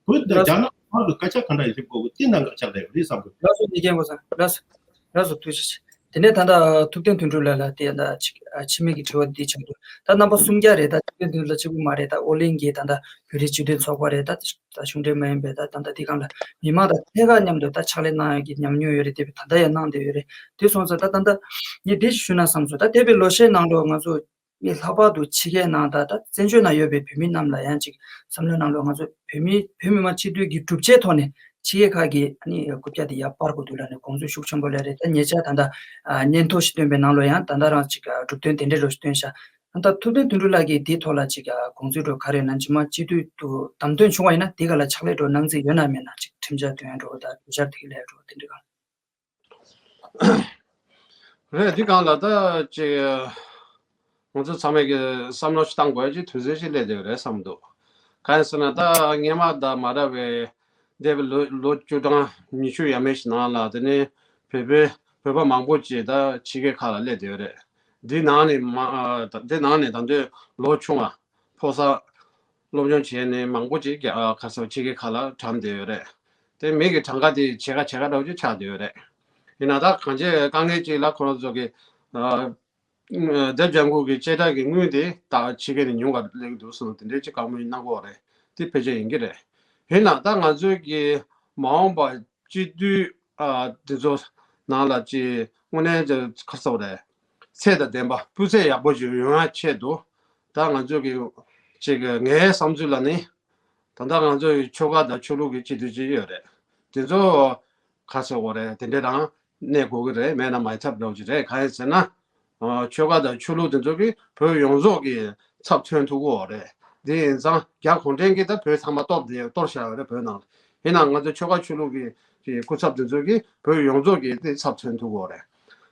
བོད་དང་རྒྱ་ནག་བར་གྱི་སྐད་ཆ་ག་འདྲ་ཡིན་བྱེད་དགོས་གི་དེ་གནད་འགག་ཆགས་བསྡད་ཡོད་རེད་བསམ་གི། ལགས་སོ། ངས་མཁྱེན་གོ་སོང་། ལགས་སོ། ལགས་སོ། ཐུགས་རྗེ་ཆེ། དེ་ནས་ད་ལྟ་ཐུབ་བསྟན་དོན་གྲུབ་ལགས་ལ་དེ་ད་ཅིག་ཨ་ཕྱི་མིག་གི་དྲི་བ་འདི་ཆགས་འདུག་ད་རྣམ་པ་གསུམ་བརྒྱ་རེད། ད་ཐུབ་བསྟན་དོན་གྲུབ་ལགས་གཅིག་པུ་མ་རེད། ད་ཨོ་གླིང་གི་ད་ལྟ་བོད་རིགས་སྤྱི་མཐུན་ཚོགས་པ་རེད། ད་ད་གཞུང་འབྲེལ་མ་ཡིན་པའི་ད་ད་ལྟ་འདི་སྒང་ལ་མི་མང་དང་ཐད་ཀར་མཉམ་དུ་ད་ཕྱག་ལས་གནང་ཡག་གི་ཉམས་མྱོང་ཡོད་རེད། དེ་ད་ལྟ་ཡང་གནང་བསྡད་ཡོད་རེད། དེ་སོང་ཙང་ད་ད་ལྟ་ངས་འདི་ཞུ་ན་བསམ་སོང་། ད་འདས་པའི་ལོ་ཤས་ནང་ལོགས་ང་ཚོ་མི་ལྷག་པར་དུ་ཕྱི་རྒྱལ་ནང་ད་ད་བཙན་བྱོལ་ནང་ཡོད་པའི་བོད་མི་རྣམས་ལ་ཡང་ཅིག་བསམ་བློའི་ནང་ལོགས་ང་ཚོ་བོད་མི་བོད་མི་མང་སྤྱི་འཐུས་ཀྱི་གྲུབ་ཆའི་ཐོག་ནས་ཕྱི་རྒྱལ་ཁག་གི་ཨ་ནི་རྐུབ་བཀྱག་དེ་ཡར་སྤར་དགོས་འདུག་ལབ་ནས་དགོངས་ཚུལ་ཤུགས་ཆེན་པོ་སླེབས་རེད། ད་ཉེ་ཆར་ད་ལྟ་ཨ་སྙན་ཐོ་ཞིག་བཏོན་པའི་ནང་ལོགས་ཡང་ད་ལྟ་རང་ཅིག་གྲུབ་དོན་དེ་འདྲའི་ལོ་ཞིག་བཏོན་ཤག་ད་ལྟ་ཐུབ་བསྟན་དོན་གྲུབ་ལགས་ཀྱིས་དེའི་ཐོག་ལ་ཅིག་དགོངས་ཚུལ་འདྲ་ག་རེ་ཡོད་ན། རྗེས་མ་སྤྱི་འཐུས་དུ་བདམས་ཐོན་བྱུང་བ་ཡིན་ན་དེ་ག་ལ་ཕྱག་ལས་འདྲ་གནང་རྩིས་ཡོད་ན་མེད་ན། ཅིག་ཁྲིམས་འཆར་བཏོན་ཡ་འདྲ་ད་གྲོས་འཆར་དེ་ག་ལས་འདྲ་དེ་འདྲ་ག་རེད། འདི་སྒང་ལ་ད་ཅིག་ང་ཚོ་ཚང་མས་ཀྱི་བསམ་བློ་ཞིག་བཏང་དགོས་ཀྱི་དུས་ཚོད་ཞིག་སླེབས་བསྡད་ཡོད་རེད་བསམ་འདུག་གང་ཡིན་ཟེར་ན་ད་སྔོན་མ་དང་མ་འདྲ་བའི་འདས་པའི་ལོ་ལོ་བཅུ་གྲངས་ཉི་ཤུ་ཡས་མས་ཤིག་ནང་ལ་དེ་ནས་བོད་པའི་བོད་པ་མང་པོ་ཅིག་ད་ཕྱི་རྒྱལ་ཁག་ལ་སླེབས་བསྡད་ཡོད་རེད། འདི་ནང་ནས་མ་འདི་ནང་ནས་ད་དུང་ལོ་ཆུང་བ་ཕོ་གསར་སློབ་སྦྱོང་བྱས་ནས་མང་པོ་ཅིག་རྒྱ་ཁ་སང་ཕྱི་རྒྱལ་ཁག་ལ་གྲམ་བསྡད་ཡོད་རེད། དེ་མི་གི་གྲངས་ཀ་དེ་ཕྱེད་ཀ་ཕྱེད་ཀ་འདྲ་བོ་ཅིག་ཆགས་བསྡད་ཡོད་རེད། ཡིན་ན་ད་གང་ཅི་དཀའ་ངལ་ཅིག་ལ་ཁོ་རང་ཚོ་གི་ཨ་ཨ་དེབ་ལྗང་ཁུ་གི་བཅད་ཁྲ་གི་དངུལ་དེ་ད་ཕྱི་རྒྱལ་ནས་ཉུང་བ་སླེབས་ཀྱི་འདུག་གསུངས། དེ་འདྲའི་ཅིག་བཀའ་མོལ་གནང་གི་ཡོད་རེད། དེ་ཕལ་ཆེར་ཡིན་གྱི་རེད། ཡིན་ན་ད་ང་ཚོའི་གི་མ་འོངས་པ་སྤྱི་འཐུས་ཨ་དེ་ཚོ་ནང་ལ་ཅིག་དངོས་གནས་ཀྱི་ཁ་གསོ་རེད། ཚད་དང་ལྡན་པ་སྤུས་ཚད་ཡག་པོ་ཞིག་ཡོང་ཡ་ཆེད་དུ་ད་ང་ཚོ་གི་ཅིག་ངའི་བསམ་ཚུལ་ལ་ནི་ད་ལྟ་ང་ཚོ་ཡི་ཆོལ་ཁ་དང་ཆོས་ལུགས་ཀྱི་སྤྱི་འཐུས་ཅིག་ཡོད་རེད། དེ་ཚོ་ཁ་གསོ་དགོས་རེད། དེ་འདྲ་རང་གནས་དགོས་ཀྱི་རེད། མེད་ན་མ་ཚབ་འདྲ་བོ་ཅིག་རེད། གང་ཡིན་ཟེར་ན། ཨ་ཆོལ་ཁ་དང་ཆོས་ལུགས་དེ་ཚོ་གིས་བོད་ཡོངས་རྫོགས་ཀྱི་ཚབ་མཚོན་ཐུབ་ཀྱི་ཡོད་རེད། དེ་ཡིན་ཙང་རྒྱ་གུང་ཁྲན་གྱིས་ད་བོད་ཚང་མ་གཏོར་བསྡད་གཏོར་བཞག་ཡོད་རེད་བོད་ནང་ལ། ཡིན་ནའང་ང་ཚོ་ཆོལ་ཁ་ཆོས་ལུགས་ཀྱི་ཀྱི་སྐུ་ཚབ་དེ་ཚོ་གིས་བོད་ཡོངས་རྫོགས་ཀྱི་དེ་ཚབ་མཚོན་ཐུབ་ཀྱི་ཡོད་རེད།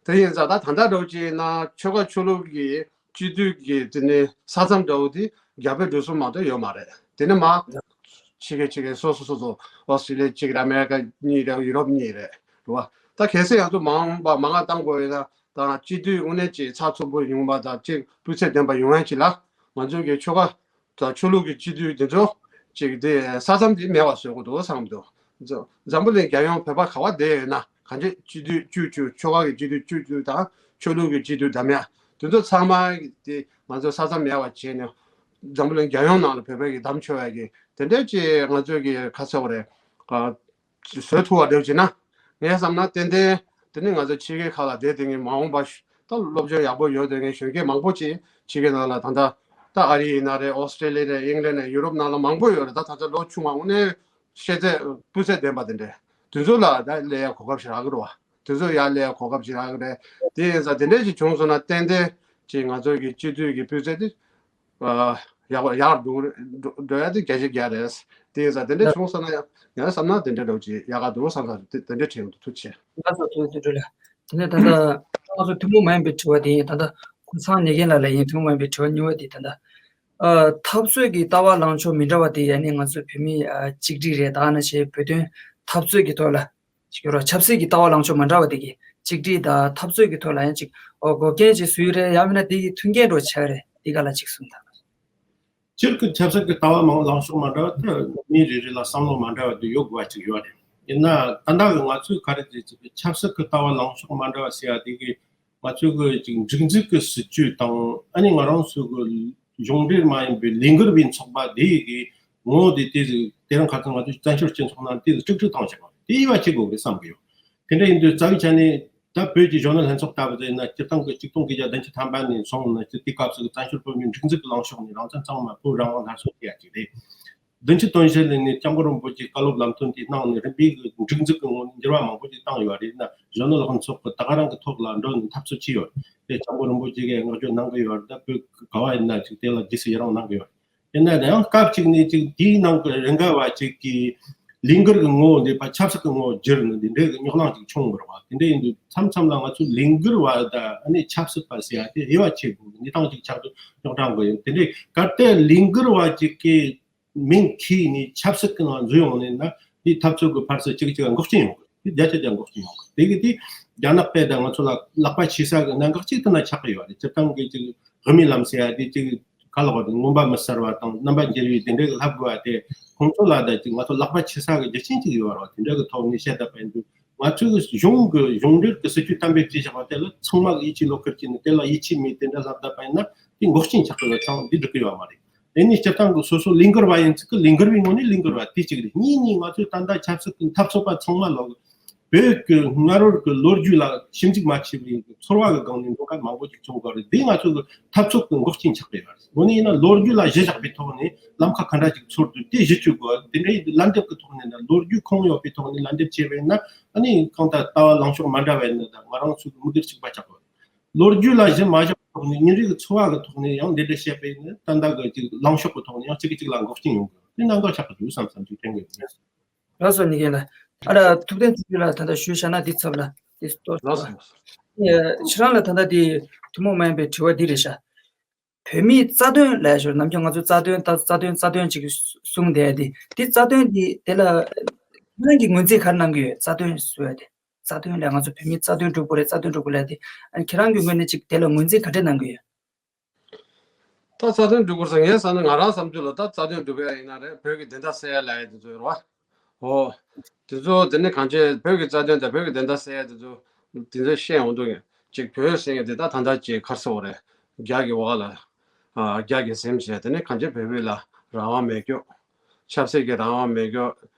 དེ་ཡིན་ཙང་ད་ད་ལྟ་འདྲ་བོ་ཅིག་ཡིན་ན་ཆོལ་ཁ་ཆོས་ལུགས་ཀྱི་སྤྱི་འཐུས་ཀྱི་དེ་ནི་ས་མཚམས་འདྲ་བོ་དེ་རྒྱ་བལ་འབྲུག་གསུམ་མ་གཏོགས་ཡོད་མ་རེད། དེ་ནི་མ་ཕྱི་རྒྱལ་ཕྱི་རྒྱལ་སོ་སོ་སོ་སོ་ཨོ་སི་ཀྲི་ལི་ཡ་གཅིག་རེད། ཨ་མེ་རི་ཀ་གཉིས་རེད། ཡུ་རོབ་གཉིས་རེད། རེད་བ། ད་གལ་སྲིད་ཡང་ཚོ་མ་འོངས་པ་མ་འོངས་བཏང་དགོས་ཡོད་ན་ད་སྤྱི་འཐུས་དངོས་གནས་ཅིག་ཚགས་ཚུད་པོ་ཡོང་བ་དང་ཅིག་སྤུས་ཚད་ལྡན་པ་ཡོང་ཡ་ཅིག་ལ་ང་ཚོ་གི་ཆོལ་ཁ་དང་ཆོས་ལུགས་ཀྱི་སྤྱི་འཐུས་དེ་ཚོ་ཅིག་དེ་ས་མཚམས་དེ་མེད་པ་བཟོ་དགོས་འདུག་བསམ་འདུག་འཛམ་བུ་གླིང་རྒྱལ་ཡོངས་བོད་པ་ག་བ་བསྡད་ཡོད་ན་གང་ཅི་སྤྱི་འཐུས་བཅུ་བཅུ་ཆོལ་ཁ་གི་སྤྱི་འཐུས་བཅུ་བཅུ་དང་ཆོས་ལུགས་ཀྱི་སྤྱི་འཐུས་འདྲ་མེད་དེ་ཚོ་ཚང་མ་དེ་ང་ཚོ་ས་མཚམས་མེད་པ་བྱས་ནས་འཛམ་བུ་གླིང་རྒྱལ་ཡོངས་ནང་ལ་བོད་པའི་གི་གདམ་ཆོག་ཡ་གི་དེ་འདྲའི་ཅིག་ང་ཚོའི་གི་ཁ་ཚ་བ་རེད། བཟོ་ཐུབ་པ་འདྲ་བྱས་ན། ངས་བསམ་ན་ཏན་ཏན་དེ་ནི་ང་ཚོ་ཕྱི་རྒྱལ་ཁག་ལ་བསྡད་དེ་ངས་མ་འོངས་པ་ད་སློབ་སྦྱོང་ཡག་པོ་ཡོད་དེ་ངས་གཞོན་སྐྱེས་མང་པོ་ཅིག་ཕྱི་རྒྱལ་ནང་ལ་ད་ལྟ་ད་ཨ་རི་ཡིན་ན་རེད། ཨོ་སི་ཀྲི་ལི་ཡ་རེད། ཨིང་ལན་རེད། ཡུ་རོབ་ནང་ལ་མང་པོ་ཡོད་རེད། ད་ད་ལྟ་ལོ་ཆུང་བ་དངོས་གནས་ཤེས་ཚད་སྤུས་ཚད་ལྡན་པ་དེ་འདྲས་དེ་ཚོ་ལ་ད་སླེབས་ཡ་གོ་སྐབས་ཤིག་རག་གི་རེད་བ། དེ་ཚོ་ཡར་སླེབས་ཡ་གོ་སྐབས་ཤིག་རག་གི་རེད། དེ་ཡིན་ཙང་དེ་འདྲས་ཅིག་བྱུང་སོང་ན་ཏན་ཏན་ཅིག་ང་ཚོ་གི་སྤྱི་འཐུས་ཀྱི་སྤུས་ཚད་དེ། ཡག་པ་ཡག་འགྲོ་འགྲོ་ཡ་དེ་བརྒྱ་ཆ་བརྒྱ་རེད། དེ་ཡིན་ཙང་དེ་འདྲ་བྱུང་སོང་ན་ཡང་ཡང་བསམ་ན་དེ་འདྲ་འགྲོ་ཅིག་ཡག་ག་འདུག་བསམ་ས་དེ་འདྲ་དྲན་འདུག་ཐུགས་རྗེ་ཆེ། ལགས་སོ། ཐུགས་རྗེ་ཆེ། དེ་ནས་ད་ལྟ་ང་ཚོ་ཐུན་མོང་མ་ཡིན་པའི་དྲི་བ་དེ་ཡིན། ད་ལྟ་ཀུན་བཟང་ཉེ་རྒན་ལགས་ལ་ཡིན། ཐུན་མོང་མ་ཡིན་པའི་དྲི་བ་གཉིས་པ་དེ་ད་ལྟ་ཨ་འཐབ་རྩོད་ཀྱི་ལྟ་བ་ལངས་ཕྱོགས་མི་འདྲ་བ་དེ་ཡ་ནི་ང་ཚོ་བོད་མི་ཨ་གཅིག་སྒྲིལ་རེད། ད་ནང་བཞིན་བོད་དོན་འཐབ་རྩོད་ཀྱི་ཐོག་ལ། ཅིག་ཡོད་ར། ཆབ་སྲིད་ཀྱི་ལྟ་བ་ལངས་ཕྱོགས་མ་འདྲ་བ་དེ་གི་གཅིག་སྒྲིལ་དང་འཐབ་རྩོད་ཀྱི་ཐོག་ལ་ཡང་ཅིག་འོ་འགོག་རྐྱེན་ཅིག་བཟོས་རེད། ཡང་མིན་ན་དེ་གི་མཐུན་རྐྱེན་འདྲ་ཆགས་རེད། དེ་ག་ལ་ཅིག་གསུངས་དང་། སྤྱིར་གྱི་ཆབ་སྲིད་ཀྱི་ལྟ་བ་མང་ལངས་ཕྱོགས་མ་འདྲ་བ་དེ་མི་རེ་རེ་ལ་བསམ་བློ་མ་འདྲ་བ་དེ་ཡོད་དགོས་པ་ཅིག་ཡོད་རེད། ཡིན་ན་ད་ལྟ་གི་ང་ཚོས་ག་རེ་བྱེད་ཅིག་ཆབ་སྲིད་ཀྱི་ལྟ་བ་ལངས་ཕྱོགས་མ་འདྲ་བ་ཟེར་ཡ་དེ་གི་ང་ཚོས་གི་ཅིག་སྒྲིག་འཛུགས་ཀྱི་སྲིད་ཇུས་དང་ཨ་ནི་ང་རང་ཚོའི་གི་གཞུང་འབྲེལ་མ་ཡིན་པའི་ལས་འགུལ་བའི་ཚོགས་པ་དེ་ཡི་གི་ངོ་བོ་དེ་དེ་དེ་རིང་ཁ་སང་ང་ཚོས་བཙན་བྱོལ་སྤྱི་ཚོགས་ནང་དེ་དཀྲུག་དཀྲུག་བཏང་བཞག་པ་དེ་དབྱེ་བ་ཕྱེ་དགོས་རེད་བསམ་གི་ཡོད། དེ་འདྲ་ཡིན་དུས་རྩ་བའི་ཆ་ནས་ད་བོད་ཀྱི་གཞོན་ནུ་ལྷན་ཚོགས་ལྟ་བུ་དེ་ཡིན་ན་སྤྱིར་བཏང་གི་ཆིག་སྟོང་དགུ་བརྒྱ་བདུན་ཅུ་ཐམ་པ་ནས་བཟུང་ནས་དེ་དུས་སྐབས་སུ་བཙན་བྱོལ་བོད་མིའི་སྒྲིག་འཛུགས་ཀྱི་ལངས་ཕྱོགས་ནས་རང་བཙན་གཙང་མ་བོད་རང་དབང་སླར་གསོ་བྱེད་ཡ་ཅིག་རེད། བདུན་ཅུ་དོན་བཞི་ལོ་ནས་སྐྱབས་མགོན་རིན་པོ་ཆེའི་བཀའ་སློབ་ལམ་སྟོན་དེ་གནང་ནས་རིམ་པས་སྒྲིག་འཛུགས་ཀྱི་ངོས་ནས་འགྱུར་བ་མང་པོ་ཞིག་བཏང་ཡོད་རེད། ན་གཞོན་ནུ་ལྷན་ཚོགས་ཀྱི་ད་ག་རང་གི་ཐོག་ལ་འགྲོ་ནས་འཐབ་རྩོད་བྱས་ཡོད་རེད། སྐྱབས་མགོན་རིན་པོ་ཆེ་གིས་བསྔགས་བརྗོད་གནང་གི་ཡོད་རེད། ད་བོད་ག་བ་ཡིན་ན་ཅིག་དེ་ལ་རྗེས་སུ་ཡི་རང་གནང་གི་ཡོད་རེད། ཡིན་ན་ཡང་སྐབས་གཅིག་ནས་ཅིག་དེའི་ནང་གི་རེ་འགའ་བ་ཅིག་གིས་ ལས་འགུལ་གྱི་ངོ་བོ་འདི་ཕར་ཆབ་སྲིད་ཀྱི་ངོ་བོ་བསྒྱུར་ནས་འདི་འདྲའི་རྙོག་གླེང་ཅིག་བྱུང་བ་རེད་བ། དེ་འདྲ་ཡིན་དུས་མཚམས་མཚམས་ལ་ང་ཚོ་ལས་འགུལ་བ་དང་ཨ་ནི་ཆབ་སྲིད་པ་ཟེར་ཡ་དེ་དབྱེ་བ་ཕྱེ་དགོས་གནས་སྟངས་ཅིག་ཆགས་འདུག་རྙོག་དྲ་འགོ་ཡིན། དེ་འདྲའི་གལ་ཏེ་ལས་འགུལ་བ་ཅིག་གིས་མིང་ཁྱེར་ནས་ཆབ་སྲིད་ཀྱི་ནང་འཛུལ་ཡོང་ནས་ན། དེའི་འཐབ་རྩོད་ཀྱི་ཕར་ཚུར་གཅིག་གཅིག་ལ་འགོག་རྐྱེན་ཡོང་གི། དེ་བརྒྱ་ཆ་བརྒྱ་འགོག་རྐྱེན་ཡོང་གི། དེ་གི་དེ་རྒྱ་ནག་པས་ད་ང་ཚོ་ལ་ལག་པ་འཆང་ས་གི་གནད་འགག་ཅིག་དེ་ན་ཆགས་ཀྱི་ཡོད་རེད། སྤྱིར་བཏང་གི་ཅིག་དབུ་མའི་ལམ་ཟེར་ཡ་དེ་ཅིག་ག་ལ་བར་དུ་མངོན་པ་མི་གསལ་བ་དང་རྣམ་པར་འགྱུར་བའི་དེ་འདྲའི་ལྷབ་དགོས་པ་དེ། ཁོང་ཚོ་ལ་ད་ཅིག་ང་ཚོ་ལག་པ་འཆང་ས་གི་རྒྱུ་རྐྱེན་ཅིག་ཡོད་རེད་བ། དེ་འདྲ་གི་ཐོག་ནས་བཤད་ད་པ་ཡིན་དུས། ང་ཚོའི་གཞུང་གི་གཞུང་འབྲེལ་གྱི་སྲིད་ཇུས་གཏན་འབེབས་བྱས་བཞག་པ་དེ་ལ་ཚང་མ་གི་ཡིད་ཆེས་བློ་ཁུར་བྱས་ནས་དེ་ལ་ཡིད་ཆེས་མེད་དེ་འདྲ་ལབ་བསྡད་པ་ཡིན་ན་དེ་འགོག་རྐྱེན་ཆགས་ཀྱི་ཡོད་ཙང་འདི་འགྲིག་གི་ཡོད་མ་རེད། དེ་ནི་སྤྱིར་བཏང་གི་སོ་སོ་ལས་འགུལ་བ་ཡིན་ཚུལ་གྱི་ལས་འགུལ་བའི་ངོས་ནས་ལས་འགུལ་བ་དེ་གཅིག་རེད། གཉིས་ནི་ང་ཚོའི་ད་ལྟ་ཆབ་སྲིད་ཀྱི་འཐབ་རྩོད་པ་ཚང་མ་ལོག་བོད་ཀྱི་སྔ་རོལ་གྱི་ལོ་རྒྱུས་ལ་ཞིབ་འཇུག་མ་བྱས་པའི་ཚོར་བ་གི་སྒང་ནས་འགྲོ་མཁན་མང་པོ་ཅིག་བྱུང་དགོས་རེད། དེ་ང་ཚོ་གི་འཐབ་རྩོད་ཀྱི་འགོག་རྐྱེན་ཆགས་པ་ཡོད་རེད། དངོས་གནས་ཡིན་ན་ལོ་རྒྱུས་ལ་གཞི་བཞག་པའི་ཐོག་ནས་ལམ་ཁ་ག་འདྲ་ཅིག་འཚོལ་དགོས། དེ་གཞི་བཅོལ་དགོས། དེ་འདྲའི་ལན་འདེབས་ཀྱི་ཐོག་ནས་ན་ལོ་རྒྱུས་ཁུངས་ཡོད་པའི་ཐོག་ནས་ལན་འདེབས་བྱས་པ་ཡིན་ན། ཨ་ནི་གང་ལྟར་ལྟ་བ་ལངས་ཕྱོགས་མ་འདྲ་བ་ཡིན་ན་ད་ང་རང་ཚོའི་མི་སྒེར་གཅིག་པ་ཆགས་དགོས། ལོ་རྒྱུས་ལ་གཞི་མ་བཞག་པའི་ཐོག་ནས་ཉིན་རེའི་འཚོ་བ་གི་ཐོག་ནས་ཡང་འདི་འདྲ་བཤད་པ་ཡིན་ན་ད་ལྟ་གི་ཅིག་ལངས་ཕྱོགས་ཀྱི་ཐོག་ནས་ཡང་གཅིག་གིས་གཅིག་ལ་འགོག་རྐྱེན་ཡོང་གི། དེ་གནད་འགག་ཆགས་ཀྱི་འདུག་བསམ་བསམ་ཅིག་དྲན་གི་ཡོད། ལགས་སོ། ཉི་རྒན་ལགས། ཨ་ར་ཐུབ་བསྟན་ཚེ་རིང་ལགས་ད་ལྟ་ཞུས་བཞག་ན་འདི་ཚབ་ལ་འདི་ཏོག་ཙམ། ལགས་སོ། ལགས་སོ། ཁྱེད་རང་ལ་ད་ལྟ་འདི་ཐུན་མོང་མ་ཡིན་པའི་དྲི་བ་འདི་རེད་ཤག་བོད་མིའི་རྩ་དོན་ལབ་ཞོར་ནམ་རྒྱུན་ང་ཚོ་རྩ་དོན་ད་རྩ་དོན་རྩ་དོན་ཅིག་གསུངས་བསྡད་དེ། འདི་རྩ་དོན་འདི་དེ་ལ་ཁྱེད་རང་གིས་ངོས་འཛིན་ག་རེ་གནང་གི་ཡོད། རྩ་དོན་ཟེར་བ་དེ། རྩ་དོན་ལས་ང་ཚོ་བོད་མིའི་རྩ་དོན་སྒྲུབ་དགོས་རེད། རྩ་དོན་སྒྲུབ་དགོས་ལབ་དེ། ཨ་ནི་ཁྱེད་རང་གི་ངོས་ནས་ཅིག་དེ་ལ་ངོས་འཛིན་ག་འདྲ་གནང་གི་ཡོད། ད་རྩ་དོན་སྒྲུབ་དགོས་ཟེར་ངའི་བསམ་ན་ང་རང་བསམ་ཚུལ་ལ་ད་རྩ་དོན་སྒྲུབ་ཡ་ཡིན་ན་རེད། བོད་ཀྱི་བདེན་མཐའ་གསལ་ཡ་ལབ་ཡ་དེ་ཚོ་ཡོད་རེད་བ། ཨོ། དེ་ཚོ་དེ་ནི་གང་ཅི་བོད་ཀྱི་རྩ་དོན་དང་བོད་ཀྱི་བདེན་མཐའ་གསལ་ཡ་དེ་ཚོ་དེ་ཚོ་བཤད་འོང་དུས་ཅིག་བོད་ཟེར་མཁན་དེ་ད་ད་ལྟ་ཅིག་ག་རེ་ཟེར་དགོས་རེད། རྒྱ་གི་འོག་ལ། ཨ། རྒྱ་གིས་འཛིན་བྱས། དེ་ནི་གང་ཅི་བོད་བོད་ལ་རང་དབང་མེད་རྒྱུ། ཆབ་སྲིད་ཀྱི་རང་དབང་མེད་རྒྱུ།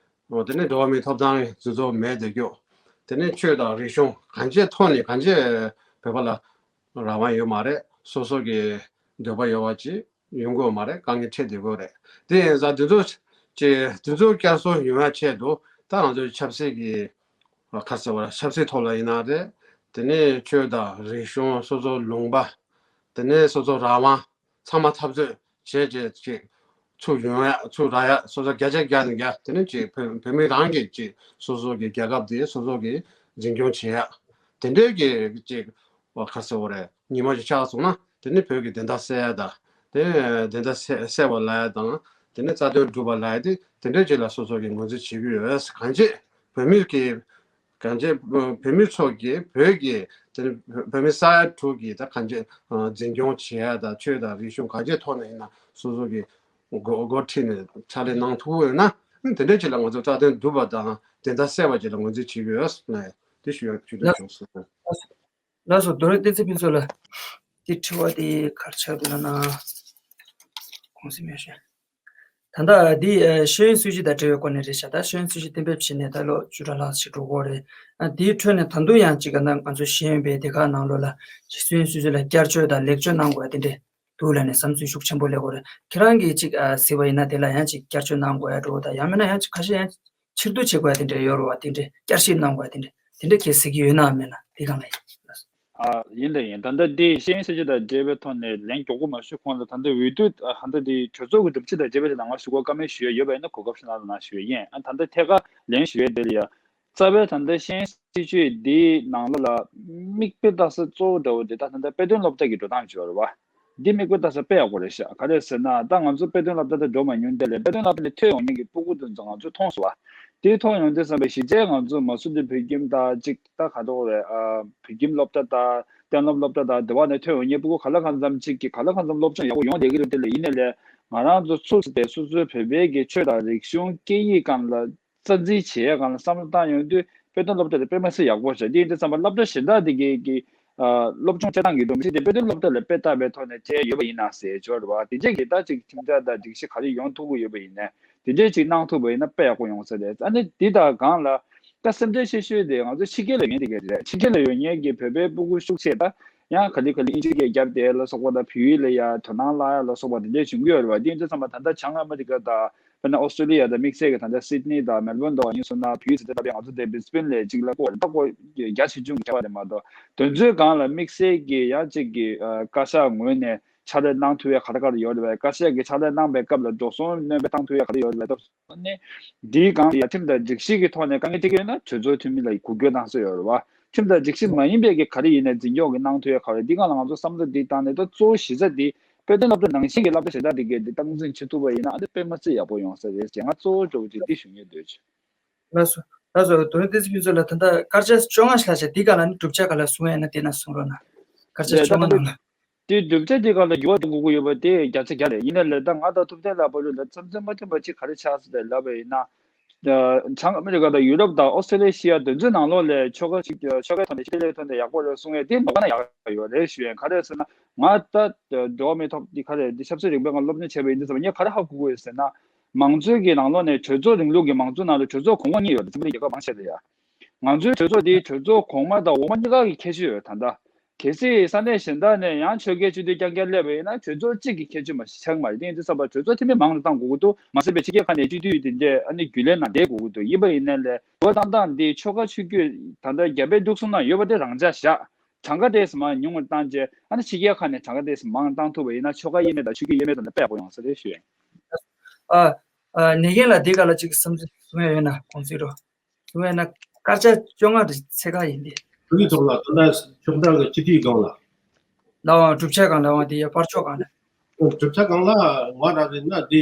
ཨོ། དེ་ནི་འགྲོ་བ་མིའི་ཐོབ་ཐང་འདི་ཚོ་མེད་བསྡད་རྒྱུ། དེ་ནི་ཆོས་དང་རིག་གཞུང་གང་ཅིའི་ཐོག་ནས་གང་ཅི་བོད་པ་ལ་རང་དབང་ཡོད་མ་རེད། སོ་སོ་གི་འདོད་པ་ཡོད་པ་ཅིག་ཡོང་གི་ཡོད་མ་རེད། དཀའ་ངལ་འཕྲད་བསྡད་ཀྱི་ཡོད་རེད། དེ་ཡིན་ཙང་དེ་ཚོ་ཅིག་དེ་ཚོ་བསྐྱར་གསོ་ཡོང་ཡ་ཆེད་དུ་ད་ང་ཚོའི་ཆབ་སྲིད་ཀྱི་ག་རེ་ཟེར་བ། ཆབ་སྲིད་ཐོག་ལ་ཡིན་ན་རེད། དེ་ནས་ཆོས་དང་རིག་གཞུང་། སོ་སོ་ལུང་པ། དེ་ནས་སོ་སོ་རང་དབང་ཚང་མ་འཐབ་རྩོད་བྱས་བྱས་ཅིག་ཚུར་ཡོང་ཡ་ཚུར་རག་ཡ་སོ་སོ་བརྒྱ་ཆ་བརྒྱ་ནས་བརྒྱ། དེ་ནས་ཅིག་བོད་བོད་མི་རང་གིས་ཅིག་སོ་སོ་གི་རྒྱལ་ཁབ་དེ་སོ་སོ་གིས་འཛིན་སྐྱོང་བྱེད་ཡ། དེ་འདྲའི་གི་ཅིག་ག་རེ་ཟེར་དགོས་རེད། ཉི་མ་ཅིག་ཆགས་སོང་ན་དེ་ནི་བོད་ཀྱི་བདེན་མཐའ་གསལ་ཡ་དང་། དེ་བདེན་མཐའ་གསལ་གསལ་བ་ལབ་ཡ་དང་། དེ་ནི་རྩ་དོན་སྒྲུབ་པ་ལབ་ཡ་དེ་དེ་འདྲའི་ཅིག་ལ་སོ་སོ་གིས་ངོས་འཛིན་བྱེད་ཀྱི་ཡོད། གང་ཅི་བོད་མི་གི་གང་ཅི་བོད་མི་ཚོ་གིས་བོད་ཀྱི་དེ་ནི་བོད་མི་ས་ཡ་དྲུག་གི་ད་གང་ཅི་འཛིན་སྐྱོང་བྱེད་ཡ་དང་། ཆོས་དང་རིག་གཞུང་གང་ཅིའི་ཐོག་ནས་ཡིན་ན་སོ་སོ་གི་འགོ་འགོ་ཁྲིད་ནས་ཕྱག་ལས་གནང་ཐུབ་ཀྱི་ཡོད་ན། དེ་འདྲའི་ཅིག་ལ་ང་ཚོ་རྩ་དོན་སྒྲུབ་པ་དང་བདེན་མཐའ་གསལ་བ་ཅིག་ལ་ངོས་འཛིན་བྱེད་ཀྱི་ཡོད་ཟེར་ན་ཡང་དེ་ཞུ་ཡ་ཞུ་འདོད་བྱུང་སོང་། ལགས་སོ། རྡོ་རིང་བསྟན་འཛིན་ཕུན་ཚོགས་ལགས། དེ་དྲི་བ་དེ་ག་རེ་ཆགས་འདུག་ལབ་ན། གོང་གསལ་མེད་ཤག་ད་ལྟ་འདི་ཨ་ཤེས་ཡོན་སྲིད་བྱུས་དང་འབྲེལ་བའི་སྐོར་ནས་རེད་ཤག་ད་ཤེས་ཡོན་སྲིད་བྱུས་གཏན་འབེབས་བྱས་ནས་ད་ལོ་བཅུ་ཕྲག་ལྷག་ཞིག་འགྲོ་གི་ཡོད་རེད། ཨ་དེའི་ཁྲོད་ནས་ད་དུང་ཡང་ཅིག་ག་ན་ང་ཚོ་ཤེས་ཡོན་པའི་སྡེ་ཁག་ནང་ལོགས་ལ་ཤེས་ཡོན་སྲིད་བྱུས་ལ་བསྐྱར་བཅོས་དང་ལེགས་བཅོས་གནང་དགོས་ཡ་དེ་འདྲས་འདུག་ལབ་ནས་བསམ་ཚུལ་ཤུགས་ཆེན་པོ་སླེབས་ཀྱི་ཡོད་རེད། ཁྱེད་རང་གིས་ཅིག་ཨ་གཟིགས་པ་ཡིན་ན་དེ་ལ་ཡང་ཅིག་བསྐྱར་བཅོས་གནང་དགོས་ཡ་འགྲོ་དང་། ཡང་མིན་ན་ཡང་ཅིག་ཁ་ཤས་ཡང་ཕྱིར་བསྡུ་བྱེད་དགོས་ཡ་དེ་འདྲས་ཡོད་རེད་བ། དེ་འདྲས་བསྐྱར་ཞིབ་གནང་དགོས་ཡ་དེ་འདྲས་དེ་འདྲས་ཁྱེད་གཟིགས་ཀྱི་ཡོད་ནའམ་མེད་ན་དེ་སྒང་ལ་ཡིན། ཨ་ཡིན་ད་ཡིན། ད་ལྟ་འདི་ཤེས་ཡོན་སྲིད་བྱུས་དང་འབྲེལ་བའི་ཐོག་ནས་ལན་མགྱོགས་པོ་མ་ཞུ་གོང་ལ། ད་ལྟ་འོས་བསྡུ་ཨ་ད་ལྟ་འདི་གྲོས་ཚོགས་ཀྱི་སྒྲུབ་བྱེད་དང་འབྲེལ་བའི་ནང་ལ་ཞུ་དགོས་བཀའ་མོལ་ཞུ་ཡ་ཡོད་པ་ཡིན་ན་གོ་སྐབས་ཤིག་གནང་རོགས་གནང་ཞུ་ཡ་ཡིན། ཨ་ད་ལྟ་ཐད་ཀར་ལན་ཞུ་ཡ་དེ་ལ་ཡ། རྩ་བའི་ད་ལྟ་ཤེས་ཡོན་སྲིད་བྱུས་འདིའི་ནང་ལོགས་ལ་མིག་དཔེ་ལྟ་ས་གཙོ་བོ་འདྲ་བོ་འདི་ད་ད་ལྟ་དཔེ་སྟོན་སློབ་གྲྭ་གི་འགྲོ་སྟངས་བྱས་པ་རེད་བ། འདི་མིག་དཔེ་ལྟ་ས་དཔེ་ཡག་པོ་རེད་ཤག་ག་རེ་ཟེར་ན་ད་ང་ཚོ་དཔེ་སྟོན་སློབ་གྲྭ་དེ་འགྲོ་མ་མྱོང་དེ་ལས་དཔེ་སྟོན་སློབ་གྲྭ་ནས་ཐོན་ཡོང་མཁན་གྱི་སྤུ་གུ་དེ་ཚོ་ང་ཚོས་མཐོང་སོང་བ། དེ་མཐོང་ཡོང་དུས་ཙམ་པའི་གཞི་རྩའི་ང་ཚོ་མ་སུ་དེ་བོད་ཁྱིམ་དང་གཅིག་ད་ག་རེ་རེད། ཨ་བོད་ཁྱིམ་སློབ་གྲྭ་དང་གཏན་སློབ་སློབ་གྲྭ་དང་དེ་བ་ནས་ཐོན་ཡོང་མཁན་སྤུ་གུ་ག་ལ་གང་འཚམ་གཅིག་གིས་ག་ལ་གང་འཚམ་སློབ་སྦྱོང་ཡག་པོ་ཡོང་བསྡད་ཀྱི་རེད། དེ་ལས་ཡིན་ནའི་ལས་ང་རང་ཚོ་ཚུགས་སུ་དེ་སོ་སོའི་བོད་པའི་གི་ཆོས་དང་རིག་གཞུང་སྐད་ཡིག་སྒང་ལ་རྩ་འཛིན་བྱེད་ཡ་སྒང་ལ་བསམ་བློ་བཏང་ཡོང་དུས་དཔེ་སྟོན་སློབ་གྲྭ་དེ་དཔེ་མི་སྲིད་ཡག་པོ་ཞིག་དེ་ཡིན་དུས་ཙམ་པ་སློབ་གྲྭ་གཞན་དག་དེ་གའི་གི་ཨ་སློབ་སྦྱོང་སྤྲད་སྟངས་ཀྱི་སྒྲོམ་གཞི་དེ་དཔེ་སྟོན་སློབ་གྲྭ་ལ་དཔེ་ལྟ་བའི་ཐོག་ནས་སྤྲད་ཡོད་པ་ཡིན་ན་ཟེར་འབྱོར་བ། དེ་རྗེས་ཀྱི་ད་ཅིག་ཁྲིམས་འཆར་དང་སྒྲིག་གཞི་ག་རེ་ཡོང་ཐུབ་ཀྱི་ཡོད་པ་ཡིན་ནའི་དེ་འདྲས་ཅིག་གནང་ཐུབ་པ་ཡིན་ན་དཔེ་ཡག་པོ་ཡོང་ས་རེད། ཨ་ནི་དེ་དང་སྒང་ལ་ད་སེམས་ཁྲལ་ཆེ་ཤོས་དེ་ང་ཚོ་ཕྱི་རྒྱལ་ལ་ཡོད་མཁན་དེ་ག་རེད། ཕྱི་རྒྱལ་ལ་ཡོད་མཁན་གྱི་བོད་པའི་སྤུ་གུ་ཤུགས་ཆེ་ད་ཡང་ག་ལེ་ག་ལེ་ཨིན་ཇི་སྐད་བརྒྱབ་དེ་ལ་སོགས་པ་དང་བོད་ཡིག་ལ་ཡ་དོ་སྣང་བརླག་ཡ་ལ་སོགས་པ་དེ་འདྲས་བྱུང་གི་ཡོད་རེད་བ། དེ་ཡིན་དུས་ཙམ་པ་ད་ལྟ་བྱང་ཨ་མི་རི་ཀ་དང་དཔེར་ན་ཨོ་སི་ཀྲོ་ལི་ཡ་དང་དམིགས་བསལ་གྱི་ད་ལྟ་སིད་ནི་དང་མེལ་བོན་དང་ཡིན་སོང་ན་བོད་ཡིག་ཟེར་དེ་ལྟ་བུའི་ང་ཚོ་དེ་བི་སི་པན་ལས་གཅིག་ལ་ཀོ་ད་ཀོ་རྒྱ་ཆེ་ཆུང་གི་ཁྱད་པར་དེ་མ་གཏོགས་དོན་ཚོའི་སྒང་ལ་དམིགས་བསལ་གྱི་ཡང་གཅིག་གི་ཨ་བཀའ་ཤག་ངོས་ནས་ ཕྱག་ལས་གནང་ཐུབ་ཡ་ག་རེ་ག་རེ་ཡོད་རེད་པས། བཀའ་ཤག་གིས་ཕྱག་ལས་གནང་པའི་སྐབས་ལ་འགྲོ་སོང་སྣོན་པ་བཏང་ཐུབ་ཡ་ག་རེ་ཡོད་རེད་པས། ད་ནི་འདིའི་སྒང་ལ་ཡ་ཁྲིམས་དང་སྒྲིག་གཞི་གི་ཐོག་ནས་དཀའ་ངལ་འཕྲད་ཀྱི་ཡོད་ན་གྲོས་ཚོགས་འཐུས་མི་ལ་འགུལ་སྐྱོད་གནང་སྲོལ་ཡོད་རེད་བ། ཁྲིམས་དང་སྒྲིག་གཞི་མ་ཡིན་པའི་གི་ག་རེ་ཡིན་ནའི་འཛིན་སྐྱོང་གི་གནང་ཐུབ་ཡ་ག་རེ། འདི་སྒང་ལ་ང་ཚོ་བསམ་བློ་འདི་བཏང་ནས་ད་གཙོ་བོ་གཞི་རྩ་འདི་དཔེ་སྟོན་སློབ་གྲྭ་ནང་བཞིན་གྱི་སློབ་གྲྭ་གཞན་དག་འདི་གའི་འདི་སྟངས་འཛིན་བྱེད་ཐུབ་པ་ཡིན་ན་ཨ་འདི་དཔེ་མ་སྲིད་ཡག་པོ་ཡོང་ས་རེད་ཅེས་ང་གཙོ་བོ་གཙོ་བོ་ཅིག་འདི་ཞུ་སྙིང་འདོད་བྱུང་། ལགས་སོ། ལགས་སོ། དོན་དེ་ཚོ་ཕུན་ཚོགས་ལགས། ད་ལྟ་སྐར་ཆ་བཅོ་ལྔ་ཞིག་ལྷག་བྱས་འདི་ག་ལ་ནི་གྲུབ་ཆ་ག་ལ་གསུང་ཡ་ན་དེ་ན་གསུང་རོགས་གནང་། སྐར་ཆ་བཅོ་ལྔ་ནང་ལ། དེ་གྲུབ་ཆ་དེ་ག་ལ་འགྱུར་བ་གཏོང་དགོས་ཀྱི་ཡོད་པ་དེ་བརྒྱ་ཆ་བརྒྱ་རེད། ཡིན་ན་ལས་ད་ང་དང་ཐུབ་བསྟན་ལགས་བར་ལ་མཚམས་མཚམས་མ་མཐུན་པ་ཅིག་ག་རེ་ཆགས་སོང་དེ་ལབ་པ་ཡིན་ན། བྱང་ཨ་མི་རི་ཀ་དང་ཡུ་རོབ་དང་ཨོ་སི་ཀྲི་ལི་ཤི་ཡ་དེ་ཚོའི་ནང་ལོགས་ལས་ཆོལ་ཁ་ཅིག་ཆོལ་ཁའི་ཐོག་ནས་ཆོས་ལས་ཐོག་ནས་ཡག་པོ་རེད་གསུང་ཡས་དེ་མ་ག་ན་ཡག་ཡོད་རེད་ཞུ་ཡས། ག་རེ་ཟེར་ན་ང་ད་འགྲོ་བ་མིའི་ཐོབ་འདི་ག་རེ་འདི་ཆབ་སྲིད་རིག་པའི་སྒང་སློབ་གཉེར་བྱས་པ་ཡིན་དུས་ཙམ་ངས་ག་རེ་ཧ་གོ་གི་ཡོད་ཟེར་ན། མང་གཙོའི་གི་ནང་ལོགས་ནས་གྲོས་ཚོགས་རིང་ལུགས་ཀྱི་མང་གཙོ་ནང་ལ་གྲོས་ཚོགས་གོང་མ་གཉིས་ཡོད་རེད། འཛམ་བུ་གླིང་རྒྱལ་ཁབ་མང་ཆེ་ལ་ཡ། ང་ཚོའི་གྲོས་ཚོགས་འདི་གྲོས་ཚོགས་གོང་མ་དང་འོག་མ་གཉིས་ཀ་གི་ཁྱད་ཆོས་ཡོད། ད་ལྟ་གལ་སྲིད་ས་གནས་གཞན་དག་ནས་ཡང་ཆོལ་ཁའི་སྤྱི་འཐུས་རྐྱང་རྐྱང་སླེབས་པ་ཡིན་ན་གྲོས་ཚོགས་གཅིག་གི་ཁྱད་ཆོས་མ་ཞིག་ཆགས་མ་རེད། དེ་ཡིན་དུས་ཙམ་པ་གྲོས་ཚོགས་འཐུས་མི་མང་རུ་གཏང་དགོས་ཀྱི་འདུག་མ་ཟད་པའི་ཕྱི་རྒྱལ་ཁག་ནས་སྤྱི་འཐུས་དེ་འདྲས་ཨ་ནི་རྒྱུན་ལས་ནང་བསྡད་དགོས་ཀྱི་འདུག་ཡིན་པ་ཡིན་ནའི་ལས་འགྲོ་བཏང་སྟངས་འདི་ཆོལ་ཁ་ཆོས་བརྒྱུད་ད་ལྟ་རྒྱ་བལ་འབྲུག་གསུམ་ནང་ཡོད་པ་དེ་རང་འཇགས་བཞག་གྲངས་ཀ་དེ་ཙམ་ཉུང་བ་བཏང་རྗེས་ཨ་ནི་ཕྱི་རྒྱལ་ཁག་ནས་གྲངས་ཀ་དེ་ཙམ་མང་བཏང་ཐུབ་པ་ཡིན་ན་ཆོལ་ཁ་དབྱེ་མེད་དང་ཆོས་བརྒྱུད་དབྱེ་མེད་ཐོག་ནས་དཔེ་ཡག་པོ་ཡོང་ས་རེད་ཞུ་ཡིན། ཨ། ཨ། ཉེ་རྒན་ལགས་འདི་ག་ལ་ཅིག་བསམ་ཚུལ་གསུང་ཡ་ཡོད་ན་དགོངས་ཚུལ་རོ། གསུང་ཡ་ན་སྐར་ཆ་བཅོ་ལྔ་རེ་ཚད་ཁ་ཡིན་ཏེ། བོད་ཀྱི་ཐོག་ལ་ད་ལྟ་ཕྱོགས་མཐའ་གི་སྤྱི་འཐུས་སྒང་ལ། ལའང་གྲུབ་ཆ་སྒང་ལའང་དེ་ཡ་བར་ཕྱོགས་སྒང་ལ། གྲུབ་ཆ་སྒང་ལ་ང་རང་རེད་ན་དེ་ད་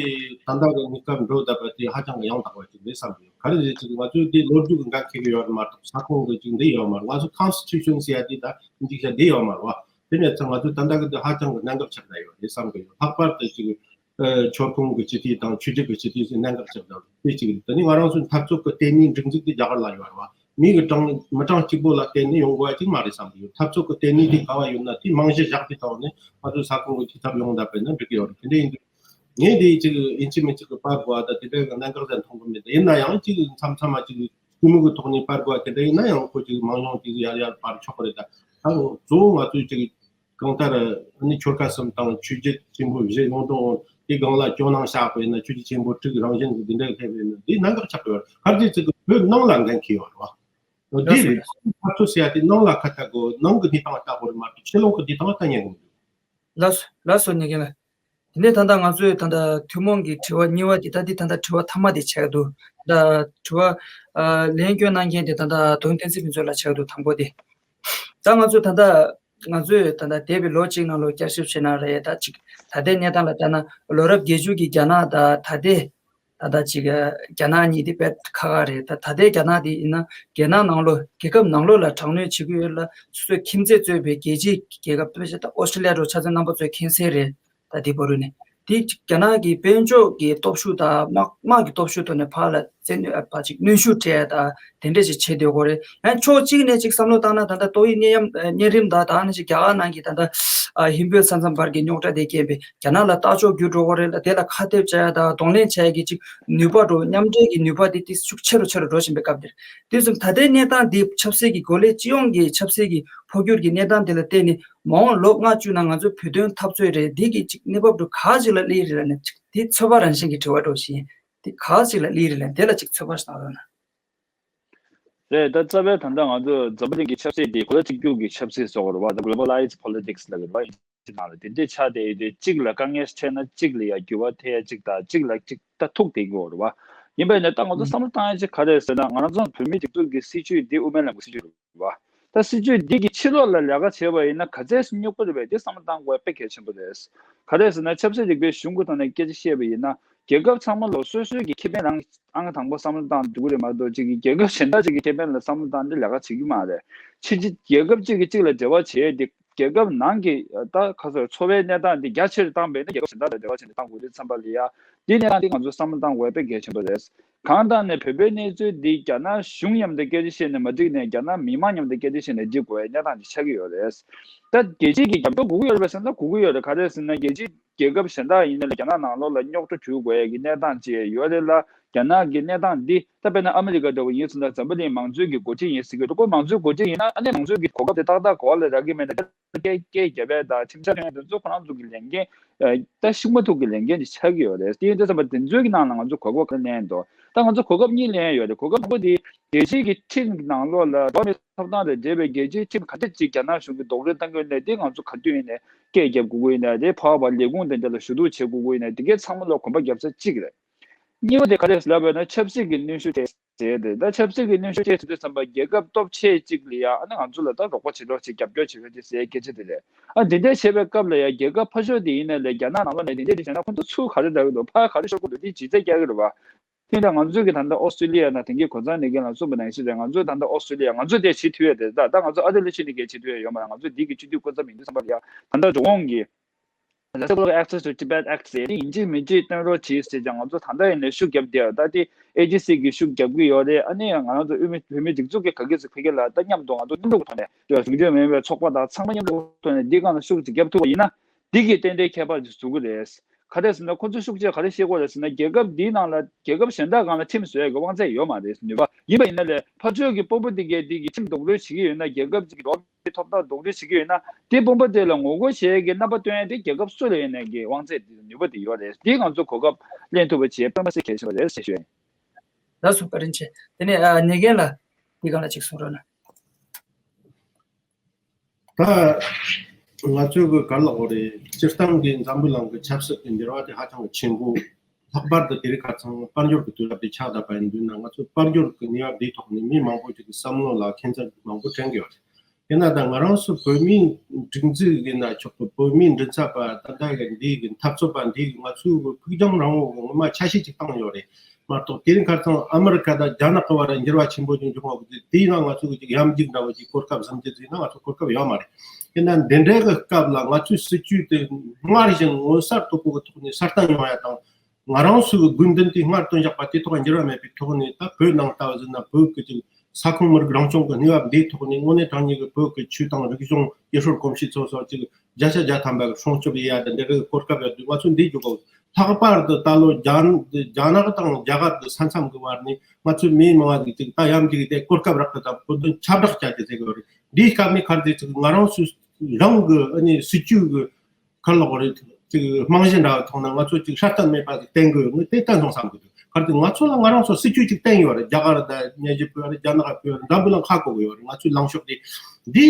ལྟ་གི་གནས་སྐབས་འགྲོ་བསྡད་པ་དེ་ཧ་ཅང་གི་ཡང་དག་པ་ཅིག་རེད་བསམ་གི་ཡོད། ག་རེ་རེད་ཅིག་ང་ཚོས་དེ་ལོ་རྒྱུས་ཀྱི་འགན་འཁྱེར་གི་ཡོད་མ་གཏོགས་ས་ཁོངས་ཀྱི་ཅིག་འདི་ཡོད་མ་རེད། ང་ཚོ་ཀོན་སི་ཊི་ཊུ་ཤན་ཟེར་ཡ་དེ་ད་འཇིག་བྱ་འདི་ཡོད་མ་རེད་བ། དེ་མེད་ཙང་ང་ཚོས་ད་ལྟ་གི་འདི་ཧ་ཅང་གི་གནད་འགག་ཆགས་བསྡད་ཡོད་རེད་བསམ་གི་ཡོད། ལྷག་པར་དུ་ཅིག་ཆོལ་ཁོངས་ཀྱི་སྤྱི་འཐུས་དང་ཆོས་བརྒྱུད་ཀྱི་སྤྱི་འཐུས་སུ་གནད་འགག་ཆགས་བསྡད་དེ་གཅིག་རེད། ད་ནི་ང་རང་ཚོའི་འཐབ་རྩོད་ཀྱི་ལྟེ་གནས་སྒྲིག་འཛུགས་དེ་རྒྱ་གར་ལ་ཡོད་རེད་བ། མི་གི་གྲངས་མི་གྲངས་གཅིག་པོ་ལ་བརྟེན་ནས་ཡོང་དགོས་པ་ཅིག་མ་རེད་བསམ་གི་ཡོད། འཐབ་རྩོད་ཀྱི་ལྟེ་གནས་དེ་ག་བ་ཡོད་ན་དེ་རྨང་གཞི་བཞག་པའི་ཐོག་ནས་ང་ཚོའི་ས་ཁོངས་ཀྱི་འཐུས་ཚབ་ཡོང་བསྡད་པས་ན་འགྲིག་གི་ཡོད་རེད། དེ་འདྲ་ཡིན་དུས་ངས་དེ་ཅིག་ཡིན་གཅིག་མིན་གཅིག་གི་པར་དགོས་པ་དང་དེ་འདྲ་གི་གནད་འགག་ཅིག་མཐོང་གི་མེད། ད་ཡིན་ན་ཡང་ཅིག་མཚམས་མཚམས་མ་ཅིག་སྐུ་མི་གི་ཐོག་ནས་པར་དགོས་པ་དེ་འདྲ་ཡིན་ན་ཡང་ཁོ་ཅིག་མང་ཉུང་ཅིག་ཡར་ཡར་པར་ཆོག་གི་རེད། ད་ད་གཙོ་བོ་ང་ཚོའི་ཅིག་གང་ལྟར་ཨ་ནི་ཆོལ་ཁ་གསུམ་དང་ཆོས་བརྒྱུད་ཆེན་པོ་བཞི་ཡོངས་བསྡོམས་དེ་སྒང་ལ་སྐྱོ་སྣང་བཤད་པ་ཡིན་ན་ཆོས་བརྒྱུད་ཆེན་པོ་དྲུག་རང་བཞིན་གྱི་འདི་འདྲ་ཕེབས་པ་ཡིན་ན་འདི་གནད་འགག་ཆགས་ཀྱི་ཡོད་རེད། ག་རེ་ཟེར་ན་བོད་ནང་ལ་འགན་འཁྱེར་ཡོད་རེད་བ། འདི་རེད། འཐབ་རྩོད་ཟེར་ཡ་དེ་ནང་ལ་ཁ་གཏད་དགོས། ནང་གི་གནས་སྟངས་ལྟ་དགོས་རེད་མ་གཏོགས་ཕྱི་ལོགས་ཀྱི་གནས་སྟངས་ལ་ལྟ་ཉན་དགོས་མི་འདུག་ལགས་སོ་ལགས་སོ་ཉེ་རྒན་ལགས། དེ་ནས་ད་ལྟ་ང་ཚོས་ད་ལྟ་ཐུན་མོང་གི་དྲི་བ་གཉིས་པ་དེ་ད་འདི་ད་ལྟ་དྲི་བ་མཐའ་མ་དེ་ཆགས་འདུག་ད་དྲི་བ་ཨ་ལན་སྐྱོན་གནང་མཁན་དེ་ད་ལྟ་དོན་བསྟན་འཛིན་ཕུན་ཚོགས་ལགས་ཆགས་འདུག་དང་པོ་དེ། ད་ང་ཚོས་ད་ལྟ་ང་ཚོས་ད་ལྟ་འདས་པའི་ལོ་གཅིག་ནང་ལོ་བསྐྱར་ཞིབ་བྱས་ན་རེད། ད་ཅིག་ད་ལྟའི་གནས་སྟངས་ལ་ལྟ་ན་ལོ་རབས་བརྒྱད་ཅུ་གི་རྒྱ་ནག་དང་ད་ལྟའི་ད་ལྟ་ཅིག་རྒྱ་ནག་གཉིས་དེ་དཔེ་ཁག་ཁག་རེད། ད་ད་ལྟའི་རྒྱ་ནག་དེ་ཡིན་ན་རྒྱལ་ནང་ནང་ལོགས་རྒྱལ་ཁབ་ནང་ལོགས་ལ་དྲག་གནོན་བྱེད་ཀྱི་ཡོད་ལ་སོ་སོའི་ཁྱིམ་མཚེས་གཙོས་པའི་རྒྱལ་སྤྱིའི་རྒྱལ་ཁབ་དཔེ་ཆ་ད་ཨོ་སི་ཀྲི་ལི་ཡ་འདྲ་ཆ་ཚང་རྣམ་པ་ཚོའི་མཁྱེན་གསལ་རེད། ད་དེ་བར་དུ་ནས་དེ་རྒྱ་ནག་གི་དཔལ་འབྱོར་གྱི་སྟོབས་ཤུགས་དང་དམག་དམག་གི་སྟོབས་ཤུགས་ཐོག་ནས་ཕར་ལ་བཙན་གནོན་ཨ་ཕར་ཅིག་གནོན་ཤུགས་སྤྲད་ཡ་ད་དེ་འདྲ་ཞིག་བྱེད་སྡོད་དགོས་རེད། ཡང་ཕྱོགས་གཅིག་ནས་ཅིག་བསམ་བློ་བཏང་ན་ད་ལྟ་ཏོག་དབྱིབས་གཉན་ཡམས་གཉན་རིམས་དང་ད་ནི་ཅིག་རྒྱ་གར་ནང་གི་ད་ལྟ་ཨ་ཧིན་བོད་ས་མཚམས་བར་གྱི་རྙོག་དྲ་དེ་རྐྱེན་པས་རྒྱ་ནག་ལ་ལྟ་ཕྱོགས་འགྱུར་འགྲོ་གི་རེད་ལ་དེ་ལ་ཁ་གཏད་བཅག་ཡ་དང་གདོང་ལེན་བྱ་ཡ་གི་ཅིག་ནུས་པ་འགྲོ་མཉམ་འབྲེལ་གྱི་ནུས་པ་དེ་ཏིག་ཤུགས་ཆེ་རུ་ཆེ་རུ་འགྲོ་བཞིན་པའི་སྐབས་དེར་དེ་བཞིན་ད་ལྟའི་གནས་སྟངས་འདི་ཆབ་སྲིད་ཀྱི་གོ་ལའི་སྤྱི་ཡོངས་ཀྱི་ཆབ་སྲིད་ཀྱི་འཕོ་འགྱུར་གྱི་གནས་སྟངས་དེ་ལ་བལྟས་ནས་མ་འོངས་ལོ་ལྔ་བཅུ་ནང་ང་ཚོའི་བོད་དོན་འཐབ་རྩོད་རེད་འདི་གི་ཅིག་གནས་བབ་འདྲ་ག་ཅིག་ལ་སླེབས་རེད་ལ་ནས་ཅིག་དེ་ཚོད་དཔག་རང་བཞིན་གྱི་དྲི་བ་འདྲ་ཞིག་ཡིན། དེ་ག་ཅིག་ལ་སླེབས་རེད་ལ་དེ་ལ་ཅིག་ཚོད་དཔག་ཞིག་གནང་རོགས་གནང་། རེད། ད་རྩ་བའི་ད་ལྟ་ང་ཚོ་འཛམ་བུ་གླིང་གི་ཆབ་སྲིད་དེ་གོ་ལ་གཅིག་གྱུར་གྱི་ཆབ་སྲིད་བཟོ་དགོས་རེད་བ། ད་Globalized Politics་ལབ་ཀྱི་རེད་བ། ཨིན་ཇི་ནང་ལ་དེ་འདྲའི་ཆགས་བསྡད་ཡོད་དུས་གཅིག་ལ་དཀའ་ངལ་འཕྲད་ན་གཅིག་ལ་ཡ་འགྱུར་བ་ཐེབས་ཡ་གཅིག་དང་གཅིག་ལ་གཅིག་ད་ཐུག་བསྡད་ཀྱི་ཡོད་རེད་བ། ཡིན་པ་ཡིན་ན་ད་ང་ཚོ་བསམ་བློ་བཏང་ཡ་གཅིག་ག་རེ་རེད་ཟེར་ན་ང་རང་ཚོ་བོད་མིའི་སྒྲིག་འཛུགས་ཀྱི་སྲིད་བྱུས་འདི་དབུ་མའི་ལམ་གྱི་སྲིད་བྱུས་རེད། བ། ད་སྲིད་བྱུས་འདི་གི་ཕྱི་ལོགས་ལ་ལས་ཀ་བྱས་པ་ཡིན་ན་ག་ཚད་སྙོག་པོ་རེད་པས་དེ་བསམ་བློ་བཏང་དགོས་དཔེ་གལ་ཆེན་པོ་རེད། ག་རེ་ཟེར་ན་ཆབ་སྲིད་རིག་པའི་གཞུང་གི་ཐོག་ནས་སྐད་ཆ་བཤད་པ་ཡིན་ན་རྒྱལ་ཁབ་ཚང་མ་ལོ་སོ་སོའི་གི་ཁེ་ཕན་རང་ཨང་དང་པོ་བསམ་བློ་བཏང་འདུག་གི་རེད་མ་གཏོགས་ཅིག་གི་རྒྱལ་ཁབ་གཞན་དག་ཅིག་གི་ཁེ་ཕན་ལ་བསམ་བློ་བཏང་འདི་ལས་ཀ་བྱེད་ཀྱི་མ་རེད། ཕྱི་རྒྱལ་ཁབ་ཅིག་གི་ཅིག་ལ་འབྲེལ་བ་བྱས་ཏེ་རྒྱལ་ཁབ་ནང་གི་ད་ག་ཚོད་འཚོ་བའི་གནས་སྟངས་འདི་རྒྱ་ཆེར་བཏང་བས་ན་རྒྱལ་ཁབ་གཞན་དག་ལ་འབྲེལ་བ་བྱས་ནས་བཏང་དགོས་དུས་ཙམ་པ་ལ་ཡ་འདི་གནས་སྟངས་འདི་ང་ཚོས་བསམ་བློ་བཏང་དགོས་དཔེ་གལ་ཆེན་པོ་རེད། གང་ལྟར་ནས་བོད་པའི་གནས་ཚུལ་འདི་རྒྱ་ནག་གཞུང་མཉམ་དུ་སྐད་ཆ་བཤད་ནས་མ་འགྲིག་ནས་རྒྱ་ནག་མི་མང་མཉམ་དུ་སྐད་ཆ་བཤད་ནས་འགྲིག་དགོས་པའི་གནས་སྟངས་ཅིག་ཆགས་ཀྱི་ཡོད་རེད། ད་རྒྱལ་སྤྱིའི་གི་རྒྱབ་སྐྱོར་དགོས་ཀྱི་ཡོད་རེད་པས་ཟེར་ན་དགོས་ཀྱི་ཡོད་རེད། ག་རེ་ཟེར་ན་རྒྱལ་སྤྱིའི་རྒྱལ་ཁབ་གཞན་དག་ཡིན་ན་ལ་རྒྱ་ནག་ནང་ལོགས་ལ་རྙོག་དྲ་བྱུང་དགོས་ཡ་གི་གནས་སྟངས་ཅིག་ཡོད་རེད་ལ། རྒྱ་ནག་གི་གནས་སྟངས་འདི་ད་དཔེར་ན་ཨ་མི་རི་ཀ་འདྲ་བོ་ཡིན་ཟེར་ན་འཛམ་བུ་གླིང་མང་གཙོའི་གི་འགོ་ཁྲིད་ཡིན་ཟེར་གི་འདུག་ཁོ་མང་གཙོའི་འགོ་ཁྲིད་ཡིན་ན་ཨ་ནི་མང་གཙོའི་གི་གོ་སྐབས་དེ་ཏག་ཏག་གོ་བ་ལ་རག་གི་མེད་ན། སྐད་སྐད་རྒྱབ་པ་དང་ཁྲིམས་འཆར་སྐྱོང་ཡ་དེ་ཚོ་ཁོ་རང་ཚོ་གི་ལས་འགན་ད་ཤུགས་མ་ཐུག་གི་ལས་འགན་ཅིག་ཆགས་ཀྱི་ཡོད་རེད། དེ་ཡིན་དུས་ཙམ་པ་དེ་ཚོའི་གི་ནང་ལ་ང་ཚོ་གོ་སྐབས་ལེན་འདུག་ད་ང་ཚོ་གོ་སྐབས་གཉིས་ལེན་ཡོད་རེད། གོ་སྐབས་དང་པོ་དེ་རྒྱལ་སྤྱིའི་གི་ཁྲིམས་ཀྱི་ནང་ལོགས་ལ་འགྲོ་བ་མིའི་ཐོབ་ཐང་དང་འབྲེལ་བའི་རྒྱལ་སྤྱིའི་ཁྲིམས་ག་འདྲ་ཅིག་རྒྱ་ནག་གཞུང་གིས་རྡོག་རོལ་བཏང་གི་ཡོད་ན་དེ་ང་ཚོ་ག་དུས་ཡིན་ནའི་སྐད་རྒྱབ་དགོས་ཀྱི་ཡིན་ན། དེ་ཕར་བ་ལས་ཁུངས་དེ་འདྲ་ལ་ཞུ་གཏུག་བྱེད་དགོས་ཀྱི་ཡིན་ན། དེ་གའི་ཚང་མ་ལ་གོམ་པ་རྒྱབ་ས་གཅིག་རེད། གཉིས་པ་དེ་ག་རེ་ལབ་པ་ཡིན་ན་ཆབ་སྲིད་ཀྱི་གནོན་ཤུགས་དེ། བྱས་ཏེ། ད་ཆབ་སྲིད་ཀྱི་གནོན་ཤུགས་ཆེ་ཟེར་དུས་ཙམ་པ་རྒྱལ་ཁབ་སྟོབས་ཆེ་གཅིག་ལ་ཡ་ཨ་ནི་ང་ཚོ་ལ་ད་རོགས་པ་བྱེད་རོགས་བྱེད་རྒྱབ་སྐྱོར་བྱེད་རོགས་བྱེད་ཟེར་སྐད་ཆ་དེ་རེད། ཨ་འདི་འདྲ་བྱེད་པའི་སྐབས་ལ་ཡ་རྒྱལ་ཁབ་ཕར་ཕྱོགས་དེ་ཡིན་ན་ལས་རྒྱ་ནག་ནང་ལོགས་ནས་འདི་འདྲ་དེ་བྱས་ན་ཁོང་ཚོ་ཚུར་ག་རེ་འདྲ་གི་འདུག་ཕར་ག་རེ་ཤོར་གི་འདུག་དེ་ཇི་ཙམ་རྒྱག་གི་རེད་བ། དེ་འདྲ་ང་ཚོས་ཀྱི་ད་ལྟ་ཨོ་སི་ཀྲི་ལི་ཡ་ནང་དེང་གི་གོ་ཚང་ནས་ཀྱི་ལ་གསུངས་པ་ནང་བཞིན་རེད། ང་ཚོས་ད་ལྟ་ཨོ་སི་ཀྲི་ལི་ཡ་ང་ཚོས་དེ་བྱེད་ཐུབ་ཡ་དེ་ད་ད་ང་ཚོ་ཨ་རི་ལ་ཕྱིན་ནས་ཀྱི་བྱེད་ཐུབ་ཡ་ཡོད་མ་རེད། ང་ཚོས་འདི་གི་སྤྱི་འཐུས་སྐུ་ཚབ་ཡིན་དུས་ཙམ་པ་ལ་ཡ་ད་ལྟ་འགྲོ་འོང་གི Accessible Access to Tibet Act ཟེར་དེ་ཡིན་གཅིག་མིན་གཅིག་བཏོན་རོགས་གྱིས་ཟེར་ཀྱང་ང་ཚོ་ད་ལྟ་ཡིན་ནའི་ཤུགས་རྒྱབ་བསྡད་ཡོད། ད་དེ་ཨེ་ཇི་སི་གིས་ཤུགས་རྒྱབ་ཀྱི་ཡོད་རེད། ཨ་ནི་ང་རང་ཚོ་དབུས་མི་བོད་མི་སྒྲིག་འཛུགས་ཀྱི་ག་གི་ཟིག་ཕ་གི་ལ་ད་མཉམ་དུ་ང་ཚོ་མཉམ་དུ་ཐོག་ནས་གཞུང་འབྲེལ་མིན་པའི་ཚོགས་པ་དང་ཚང་མ་མཉམ་དུ་ཐོག་ནས་འདི་སྒང་ལ་ཤུགས་ཅིག་རྒྱབ་ཐུབ་པ་ཡིན་ན་འདི་གི་ཏན་ཏན་ཁྱད་པར་ཅིག་བཟོ་གི་རེད། ག་རེ་ཟེར་ན་ཁོ་ཚོ་ཤུགས་ཆེ་ག་རེ་བཤད་དགོས་རེད་ཟེར་ན་རྒྱལ་ཁབ་འདིའི་ནང་ལ་རྒྱལ་ཁབ་གཞན་དག་སྒང་ལ་ཁྲིམས་བཟོ་ཡ་གི་དབང་ཚད་ཡོད་མ་རེད། ནུས་པ་ཡིན་པ་ཡིན་ན་ལས་ཕར་ཕྱོགས་ཀྱི་དཔོན་པོ་འདི་གས་འདི་གི་ཁྲིམས་རྡོག་རོལ་བྱེད་ཀྱི་ཡོད་ན་རྒྱལ་ཁབ་ཅིག་གི་འགྲོ་ཐོབ་ཐང་རྡོག་རོལ་བྱེད་ཀྱི་ཡོད་ན་དེ་དཔོན་པོ་དེ་ལ་ངོ་རྒོལ་བྱེད་ཡས་ཀྱི་རྣམ་པ་སྟོན་ཡས་དེ་རྒྱལ་ཁབ་སུ་ལ་ཡིན་ནའི་གི་དབང་ཚད་དེ་ནུས་པ་དེ་ཡོད་རེད། དེ་ང་ཚོ་གོ་སྐབས་ལེན་ཐུབ་པ་བྱེད་དཔེ་མ་སྲིད་གལ་ཆེ་བ་རེད་ཞེས་ཞུ་ཡ་ཡིན། ལགས་སོ་བཀའ་དྲིན་ཆེ། དེ་ནས་ཨ་ཉེ་རྒན་ལགས་འདི་སྒང་ལ་ཅིག་གསུང་རོགས་གནང་། ད་ང་ཚོའི་གི་ག་ལ་འོ་རེད། སྤྱིར་བཏང་གི་འཛམ་བུ་གླིང་གི་ཆབ་སྲིད་ཀྱི་འགྱུར་བ་དེ་ཧ་ཅང་གི་ཆེན་པོ། ལྷག་པར་དུ་དེ་རིང་ཁ་སང་དཔལ་འབྱོར་གྱི་དུས་རབས་དེ་ཆགས་བསྡད་པ་ཡིན་དུས་ན་ང་ཚོ་དཔལ་འབྱོར་གྱི་གནས་བབ་འདིའི་ཐོག་ནས་མི་མང་པོ་ཅིག་གི་བསམ་བློ་ལ་ཁྱད་མཚར་མང་པོ་དྲན་གྱི་ཡོད་རེད། ཡིན་ན་ད་ང་རང་ཚོ་བོད་མིའི་སྒྲིག་འཛུགས་ཡིན་ན་ཆོག་གི། བོད་མིའི་མགྲིན་ཚབ་པ་ད་ལྟ་གི་འདིའི་གི་འཐབ་རྩོད་པ་འདིའི་གི་ང་ཚོའི་གི་ཕུགས་རྒྱང་རིང་བོ་གི་ངོ་མ་འཆར་གཞི་ཅིག་བཏིང་ཡོད་རེད་མ་གཏོགས། དེ་རིང་ཁ་སང་ཨ་མི་རི་ཀ་དང་རྒྱ་ནག་གི་བར་འགྱུར་བ་ཆེན་པོ་ཅིག་འབྱུང་བ་གི་དེའི་ནང་ང་ཚོ་གི་ཅིག་ཡ་མཇུག་འདྲ་བོ་ཅིག་གོ་སྐབས་བཟང་ཅིག་བཟོས་ན་ང་ཚོ་གོ་སྐབས་ཡོད་མ་རེད། ཡིན་ན་འདི་འདྲའི་གི་སྐབས་ལ་ང་ཚོའི་སྲིད་ཇུས་དེ་སྔར་བཞིན་མངོན་གསལ་དོད་པོ་གི་ཐོག་ནས་གསར་གཏོད་ཡོང་ཡ་དང་། ང་རང་ཚོའི་གི་དགོས་འདུན་དེ་སྔར་བཏོན་བཞག་པ་དེ་ཐོག་འགྱུར་བ་མེད་པའི་ཐོག་ནས། ད་བོད་ནང་ལྟ་བུ་ཟིན་ན་བོད་ཀྱི་ཅིག་ས་ཁོངས་མི་རིགས་རང་སྐྱོང་གི་གནས་བབ་འདིའི་ཐོག་ནས་དངོས་གནས་དྲང་གནས་ཀྱི་བོད་ཀྱི་ཆོས་དང་རིག་གཞུང་ཡུལ་སྲོལ་གོམས་གཤིས་ཚོ་སོགས་ཅིག་བརྒྱ་ཆ་བརྒྱ་ཐམ་པ་གི་སྲུང་སྐྱོབ་ཡེ་ཡ་དང་འདི་གའི་གོ་སྐབས་ཡོད་དུས་ང་ཚོས་འདི་བརྒྱུད་དགོས། ལྷག་པར་དུ་ད་ལོ་རྒྱ་རྒྱ་ནག་དང་རྒྱ་གར་གྱི་ས་མཚམས་ཀྱི་བར་ནས་ང་ཚོའི་མི་མང་བ་གིས་ཅིག་ད་ཡ་མཇུག་དེ་གོ་སྐབས་རག་གི་དང་བོད་དོན་ཁྱབ་བསྒྲགས་བྱ་རྒྱུ་ཟེར་གི་ཡོད་རེད། འདིའི་སྐབས་ནས་ག་རེ་ཟེར་ཅིག་ང་རང་ཚོའི་རང་གི་ཨ་ནི་སྲིད་ཇུས་ཀྱི་ག་ལ་འོ་རེད། ཅིག་རྨང་གཞི་འདྲ་བ་ཐོག་ན་ང་ཚོ་ཅིག་སྲ་བརྟན་མེད་པ་ཅིག་བསྟན་དགོས། ངས་དེ་བསྟན་སོང་བསམ་གི་འདུག་ག་རེ་ཟེར་ང་ཚོ་ལ་ང་རང་ཚོ་སྲིད་ཇུས་ཅིག་བསྟན་ཡོད་རེད། རྒྱ་གར་དང་མཉམ་ཞུགས་ཕུལ་ཡོད་རེད། རྒྱ་ནག་ཕུལ་ཡོད་རེད། འཛམ་བུ་གླིང་ཁག་གོ་གི་ཡོད་རེད། ང་ཚོའི་ལངས་ཕྱོགས་དེ་འདི་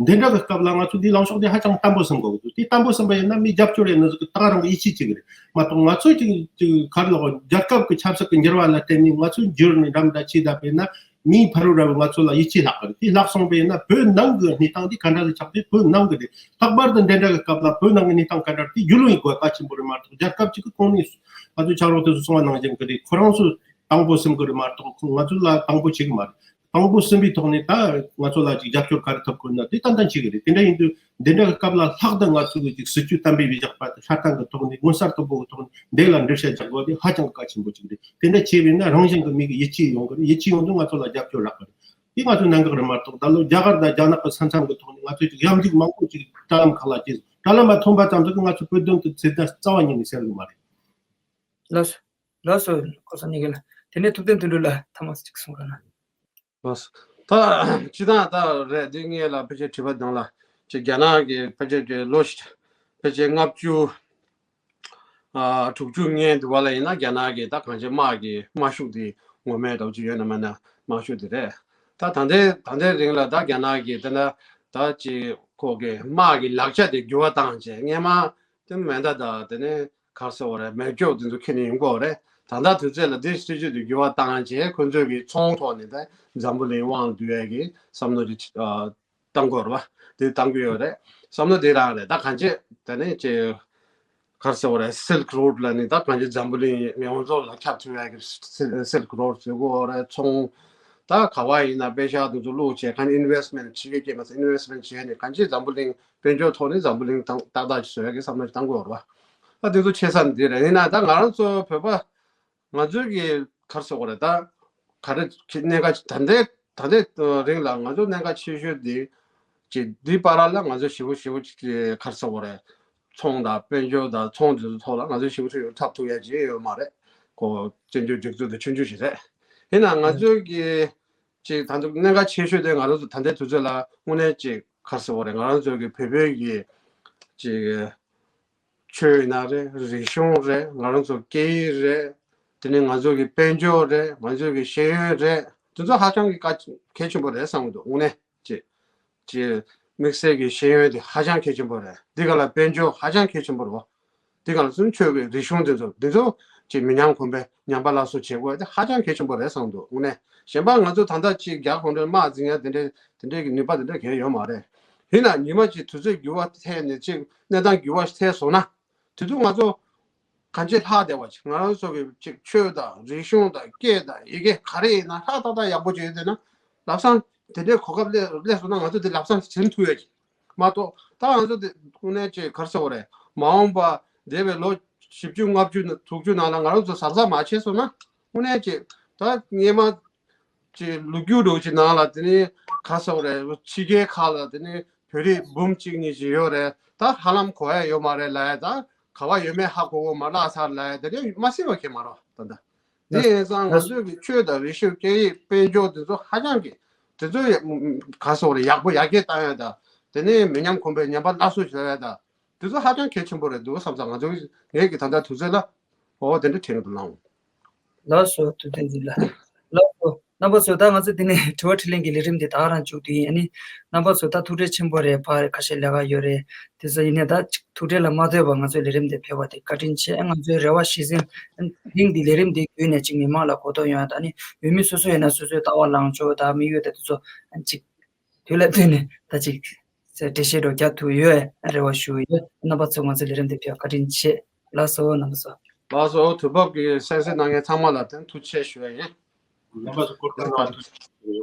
འདི་འདྲ་གི་སྐབས་ལ་ང་ཚོ་འདི་ལངས་ཕྱོགས་དེ་ཧ་ཅང་བརྟན་པོ་ཟིན་དགོས་ཀྱི་འདུག་དེ་བརྟན་པོ་ཟིན་པ་ཡིན་ན་མི་རྒྱབ་སྐྱོར་ཡེད་ནི་ཟིག་གི་ད་ག་རང་གི་ཡིད་ཆེས་བྱེད་གི་རེད་མ་གཏོགས། ང་ཚོ་ཅིག་ཅིག་ག་རེ་ལབ་དགོས། རྒྱལ་ཁབ་ཀྱི་ཆབ་སྲིད་ཀྱི་འགྱུར་བ་ལ་བརྟེན་ནས་ང་ཚོ་འགྱུར་ནས་འགྲམ་ད་ཆས་བསྡད་པ་ཡིན་ན་མིའི་ཕ་རོལ་ར་བས་ང་ཚོ་ལ་ཡིད་ཆེས་ལྷག་གི་རེད། དེ་ལྷག་སོང་པ་ཡིན་ན་བོད་ནང་གི་གནས་སྟངས་དེ་ག་འདྲ་ཞིག་ཆགས་ཏེ། བོད་ནང་གི་རེད། ལྷག་པར་དུ་འདི་འདྲ་གི་སྐབས་ལ་བོད་ནང་གི་གནས་སྟངས་ག་འདྲ་རེད་དེ་རྒྱུས་ལོན་ཡེད་དགོས་གལ་ཆེན་པོ་རེད་མ་གཏོགས། རྒྱལ་ཁབ་ཅིག་གི་གོང་ནས་ང་ཚོ་ཕྱག་རོགས་དེ་ཚོ་གསུང་བ་ནང་བཞིན་གི་རེད། ཁོ་རང་ཚོ་དང་པོ་ཟིན་གི་རེད་མ་གཏོགས་ཁོ་ང་ཚོ་ལ་དང་པོ་བྱེད་གི་མ་རེད། དང་པོ་ཟིན་པའི་ཐོག་ནས་ད་ང་ཚོ་ལ་ཅིག་རྒྱབ་སྐྱོར་ག་རེ་ཐོབ་དགོས་ན་དེ་ཏན་ཏན་བྱེད་གི་རེད། དེ་འདྲ་ཡིན་དུས་འདི་འདྲ་གི་སྐབས་ལ་ལྷག་ཏུ་ང་ཚོ་གི་ཅིག་སྲིད་ཇུས་གཏན་འབེབས་བྱས་བཞག་པ་དེ་སྲ་བརྟན་གི་ཐོག་ནས་མངོན་གསལ་དོད་པོ་གི་ཐོག་ནས་འདི་ལ་འགྲེལ་བཤད་རྒྱག་དགོས་དེ་ཧ་ཅང་གལ་ཆེན་པོ་ཅིག་རེད། དེ་འདྲ་བྱས་པས་ན་རང་བཞིན་གི་མི་གི་ཡིད་ཆེས་ཡོང་གི་རེད། ཡིད་ཆེས་ཡོང་དུས་ང་ཚོ་ལ་རྒྱབ་སྐྱོར་རག་གི་རེད། དེ་ང་ཚོའི་གནད་འགག་རེད་མ་གཏོགས། ད་ལོ་རྒྱ་གར་དང་རྒྱ་ནག་གི་ས་མཚམས་ཀྱི་ཐོག་ནས་ང་ཚོས་ཅིག་ཡ་མཇུག་མང་པོ་ཅིག་དྲ་ལམ་ཁག་ལ་སྐྱེས་སོང་། དྲ་ལམ་མ་ཐོན་པ་ཙམ་ཞིག་གིས་ང་ཚོའི་བོད་དོན་དེ་ཚེ་ད་རྩ་བ་ཉིད་ནས་སེལ་གི་མ་རེད། ལགས་སོ། ལགས་སོ། ཁོ་ཚོ་གཉིས་ཀྱི་ལ། དེ་ནས་ཐུབ་བསྟན་དོན་གྲུབ་ལགས་ཐ་མ་ཅིག་གསུང་རོགས་གནང་། ལགས་སོ། ད་སྤྱིར་བཏང་ད་རེད། འདི་ངས་ལ་ཕལ་ཆེར་དྲི་བ་དང་ལ་ཅིག་རྒྱ་ནག་གི་ཕལ་ཆེར་གྱི་ལོ་ཕལ་ཆེར་ལྔ་བཅུ། ཨ་དྲུག་ཅུ་ལྔའི་དུས་བ་ལ་ཡིན་ན་རྒྱ་ནག་གི་ད་གང་ཅི་དམག་གི་དམག་ཤུགས་དེ་ངོ་མས་འདྲ་བོ་ཅིག་ཡོད་ན་མེད་ན་དམག་ཤུགས་དེ་རེད། ད་ད་ལྟའི་ད་ལྟའི་རིང་ལ་ད་རྒྱ་ནག་གི་དེ་འདྲ་ད་ཅིག་ཁོ་གི་དམག་གི་ལག་ཆ་དེ་འགྱུར་བ་བཏང་བྱས། སྔས་མ་དེ་མེ་མདའ་དང་དེ་ནས་ག་རེ་ཟེར་དགོས་རེད། མེ་སྒྱོགས་དེ་ཚོ་འཁྱེར་ནས་ཡོང་གི་ཡོད་རེད། ད་ལྟ་དུས་ཚོད་ལ་དེ་སྲིད་ཇུས་དེ་འགྱུར་བ་བཏང་བྱས། ཁོ་ཚོས་གི་ཚོང་ཐོག་ནས་ད་འཛམ་བུ་གླིང་དབང་བསྡུ་ཡས་ཀྱི་བསམ་བློ་དེ་ཨ། བཏང་དགོས་རེད་བ། དེ་བཏང་གི་ཡོད་རེད། བསམ་བློ་དེ་རང་རེད། ད་གང་ཅི་དེ་ནས་ཅི་ག་རེ་ཟེར་བ་རེད། སིལཀ་རོཌ་ལ་ནི་ད་གང་ཅི་འཛམ་བུ་གླིང་མི་མང་ཚོ་ལ་ཁྱབ་ཐུབ་ཡ་གི་སིལ་སིལཀ་རོཌ་ཟེར་གོ་རེད། ཚོང་ད་ག་བ་ཡིན་ན་པེ་ཤག་དེ་ཚོ་བླུགས་བྱས་ཁ་ནས་ཨིན་ཝེསི་མེནཊ་ཕྱི་རྒྱལ་སྐྱེས་མ་ཟད་ཨིན་ཝེསི་མེནཊ་བྱས་ནས་གང་ཅི་འཛམ་བུ་གླིང་དཔལ་འབྱོར་ཐོག་ནས་འཛམ་བུ་གླིང་ཏག་ཏག་ཏག་ཅིག་བཟོ་ཡ་གི་བསམ་བློ་ཞིག་བཏང་དགོས་རེད་བ། ད་དེ་ཚོ་ཆེ་ས་ནི་དེ་རེད། ཡིན་ན་ད་ང་རང་ཚོ་བོད་པ་ང་ཚོའི་གི་ག་རེ་ཟེར་དགོས་རེད། ད་ག་རེ་གནད་འགག་ད་ལྟའི་ད་ལྟའི་རིང་ལ་ང་ཚོ་གནད་འགག་ཆེ་ཤོས་དེ་ཅིག་འདི་བར་ལ་ང་ཚོ་ཞེ་པོ་ཞེ་པོ་ཅིག་གི་ག་རེ་ཟེར་དགོས་རེད། ཚོང་དང་དཔལ་འབྱོར་དང་ཚོང་འདི་ཚོ་ཐོག་ལ་ང་ཚོ་ཞེ་པོ་ཅིག་འཁྲབ་ཐུབ་ཡ་ཅིག་ཡོད་མ་རེད། ཁོ་བཙན་བྱོལ་སྒྲིག་འཛུགས་དེ་ཆུང་ཆུང་ཞིག་རེད། ཡིན་ན་ང་ཚོའི་གི་ཅིག་ད་དུང་གནད་འགག་ཆེ་ཤོས་དེ་ང་རང་ཚོ་ད་ལྟའི་དུས་ཚོད་ལ་དངོས་གནས་ཅིག་ག་རེ་ཟེར་དགོས་རེད། ང་རང་ཚོའི་གི་བོད་པའི་གི་ཅིག་ཆོས་ཡིན་ན་རེད། རིག་གཞུང་རེད། ང་རང་ཚོ་སྐད་ཡིག་རེད། དེ་ནས་ང་ཚོ་གི་དཔལ་འབྱོར་རེད། ང་ཚོ་གི་ཤེས་ཡོན་རེད། དེ་ཚོ་ཧ་ཅང་གི་གལ་གལ་ཆེན་པོ་རེད་བསམ་གི་འདུག་དངོས་གནས་ཅིག་ཅིག་དམིགས་བསལ་གྱི་ཤེས་ཡོན་དེ་ཧ་ཅང་གལ་ཆེན་པོ་རེད། འདི་ག་ལ་དཔལ་འབྱོར་ཧ་ཅང་གལ་ཆེན་པོ་རེད་བ། འདི་ག་ལ་ཚུན་ཆོས་ཀྱི་རིག་གཞུང་དེ་ཚོ་འདི་ཚོ་ཅིག་མི་ཉམས་གོང་འཕེལ་ཉམས་པ་སླར་གསོ་བྱེད་དགོས་དེ་ཧ་ཅང་གལ་ཆེན་པོ་རེད་བསམ་འདུག་དངོས་གནས་གཞན་པ་ང་ཚོ་ད་ལྟ་ཅིག་རྒྱ་གུང་ཁྲན་དམག་འཛིང་ཡ་དེ་འདྲའི་དེ་འདྲའི་གི་ནུས་པ་དེ་འདྲ་གང་ཡང་ཡོད་མ་རེད། ཡིན་ན་ཉི་མ་ཅིག་དུས་ཚོད་འགྱུར་བ་ཐེབས་ནས་ཅིག་གནས་སྟངས་འགྱུར་བ་ཐེབས་སོང་ན། དེ་དུས་ང་ཚོ་གང་ཅི་ལྷག་བསྡད་པ་ཅིག་ང་རང་ཚོ་གི་ཅིག་ཆོས་དང་རིག་གཞུང་དང་སྐད་དང་ཡི་གེ་ག་རེ་ཡིན་ན་ལྷག་ཏག་ཏག་ཡག་པོ་ཅིག་ཡོད་དེ་ན་ལམ་སང་དེ་འདྲའི་གོ་སྐབས་སླེབས་སླེབས་སོང་ན་ང་ཚོ་དེ་ལམ་སང་ཟིན་ཐུབ་ཡོད་ཅིག་མ་གཏོགས་ད་ང་ཚོ་དེ་དངོས་གནས་ཅིག་ག་རེ་ཟེར་དགོས་རེད། མ་འོངས་པ་འདས་པའི་ལོ་བཞི་བཅུ་ལྔ་བཅུ་དྲུག་ཅུ་ནང་ལ་ང་རང་ཚོ་གཟབ་གཟབ་མ་བྱས་སོང་ན་དངོས་གནས་ཅིག་ད་སྔས་མ་ཅིག་ལོ་རྒྱུས་འདྲ་ཅིག་ནང་ལ་དེ་ནི་ག་ཟེར་དགོས་རེད། ཕྱི་རྒྱལ་ཁག་ལ་དེ་ནི་བོད་རིགས་འབུམ་གཅིག་གཉིས་ཅིག་ཡོད་རེད། ད་ཧ་ལམ་གོ་ཡ་ཡོད་མ་རེད་ལབ་ཡ། ད་ག་བ་ཡོད་མེད་ཧ་གོ་གོ་མ་ལགས་ཚར་ལབ་ཡ་དེ་རིང་མ་སྲིད་པ་ཁེ་མ་རོ་ད་ལྟ། དེ་ཡིན་ཙང་ང་ཚོས་ཀྱི་ཆོས་དང་རིག་གཞུང་སྐད་ཡིག་དཔལ་འབྱོར་དེ་ཚོ་ཧ་ཅང་གི་དེ་ཚོ་ཡ་ག་ཟེར་དགོས་རེད། ཡག་པོ་ཡར་རྒྱས་བཏང་ཡ་ད་དེ་ནི་མི་ཉམས་གོང་འཕེལ་ཉམས་པ་སླར་གསོ་བྱེད་ཡ་ད་དེ་ཚོ་ཧ་ཅང་གལ་ཆེན་པོ་རེད་འདུག་བསམ་ཙང་ང་ཚོ་ངས་ཀྱི་ད་ལྟ་དུས་ཚོད་ལ་འོ་དེ་འདྲ་དྲན་གི་འདུག་ལགས། ལགས་སོ། ཐུབ་བསྟན་འཛིན་ལགས། ལགས་སོ། རྣམ་པ་ཚོ་ད་ང་ཚོ་འདི་ནས་དྲི་བ་དྲིས་ལན་གྱི་ལས་རིམ་འདི་ད་ག་རང་མཇུག་བསྡུ་ཡིན། ཨ་ནི་རྣམ་པ་ཚོ་ད་ཐུགས་ཁྲལ་ཆེན་པོ་རེད། ཕར་ཁ་ཤས་ལས་ཀ་ཡོད་རེད། དེ་ཚོ་ཡིན་ནའི་ད་ཅིག་ཐུགས་ཁྲལ་ལ་མ་ལྟོས་པར་ང་ཚོའི་ལས་རིམ་འདི་ཕེབས་པ་དེ་བཀའ་དྲིན་ཆེ། ང་ཚོའི་རེ་བ་གཞི་འཛིན་རིང་འདི་ལས་རིམ་འདི་བརྒྱུད་ནས་ཅིག་མི་མང་ལ་གོ་རྟོགས་ཡོང་ཡ་ད་ནི་འོས་མི་སོ་སོ་ཡིན་ན་སོ་སོའི་ལྟ་བ་ལངས་ཕྱོགས་ད་དམིགས་ཡུལ་ད་དེ་ཚོ་ཅིག་དུས་ལ་བསྟུན་ནས་ད་ཅིག་འགྲེལ་བཤད་འདྲ་རྒྱག་ཐུབ་ཡོད་རེ་བ་ཞུ་ཡོད། རྣམ་པ་ཚོ་ང་ཚོའི་ལས་རིམ་འདི་ཕེབས་བཀའ་དྲིན་ཆེ། ལགས་སོ་རྣམ་པ་ཚོ། ལགས་སོ། དུས་བབ་ཀྱི་གསན་གཟིགས་གནང་མཁན་ཚང་མ་ལ་དེ་ཐུགས་རྗེ་ཆེ་ཞུ་ཡ་ཡིན། རྣམ་པ་ཚོ་སྐུ་ཁམས་བཟང་།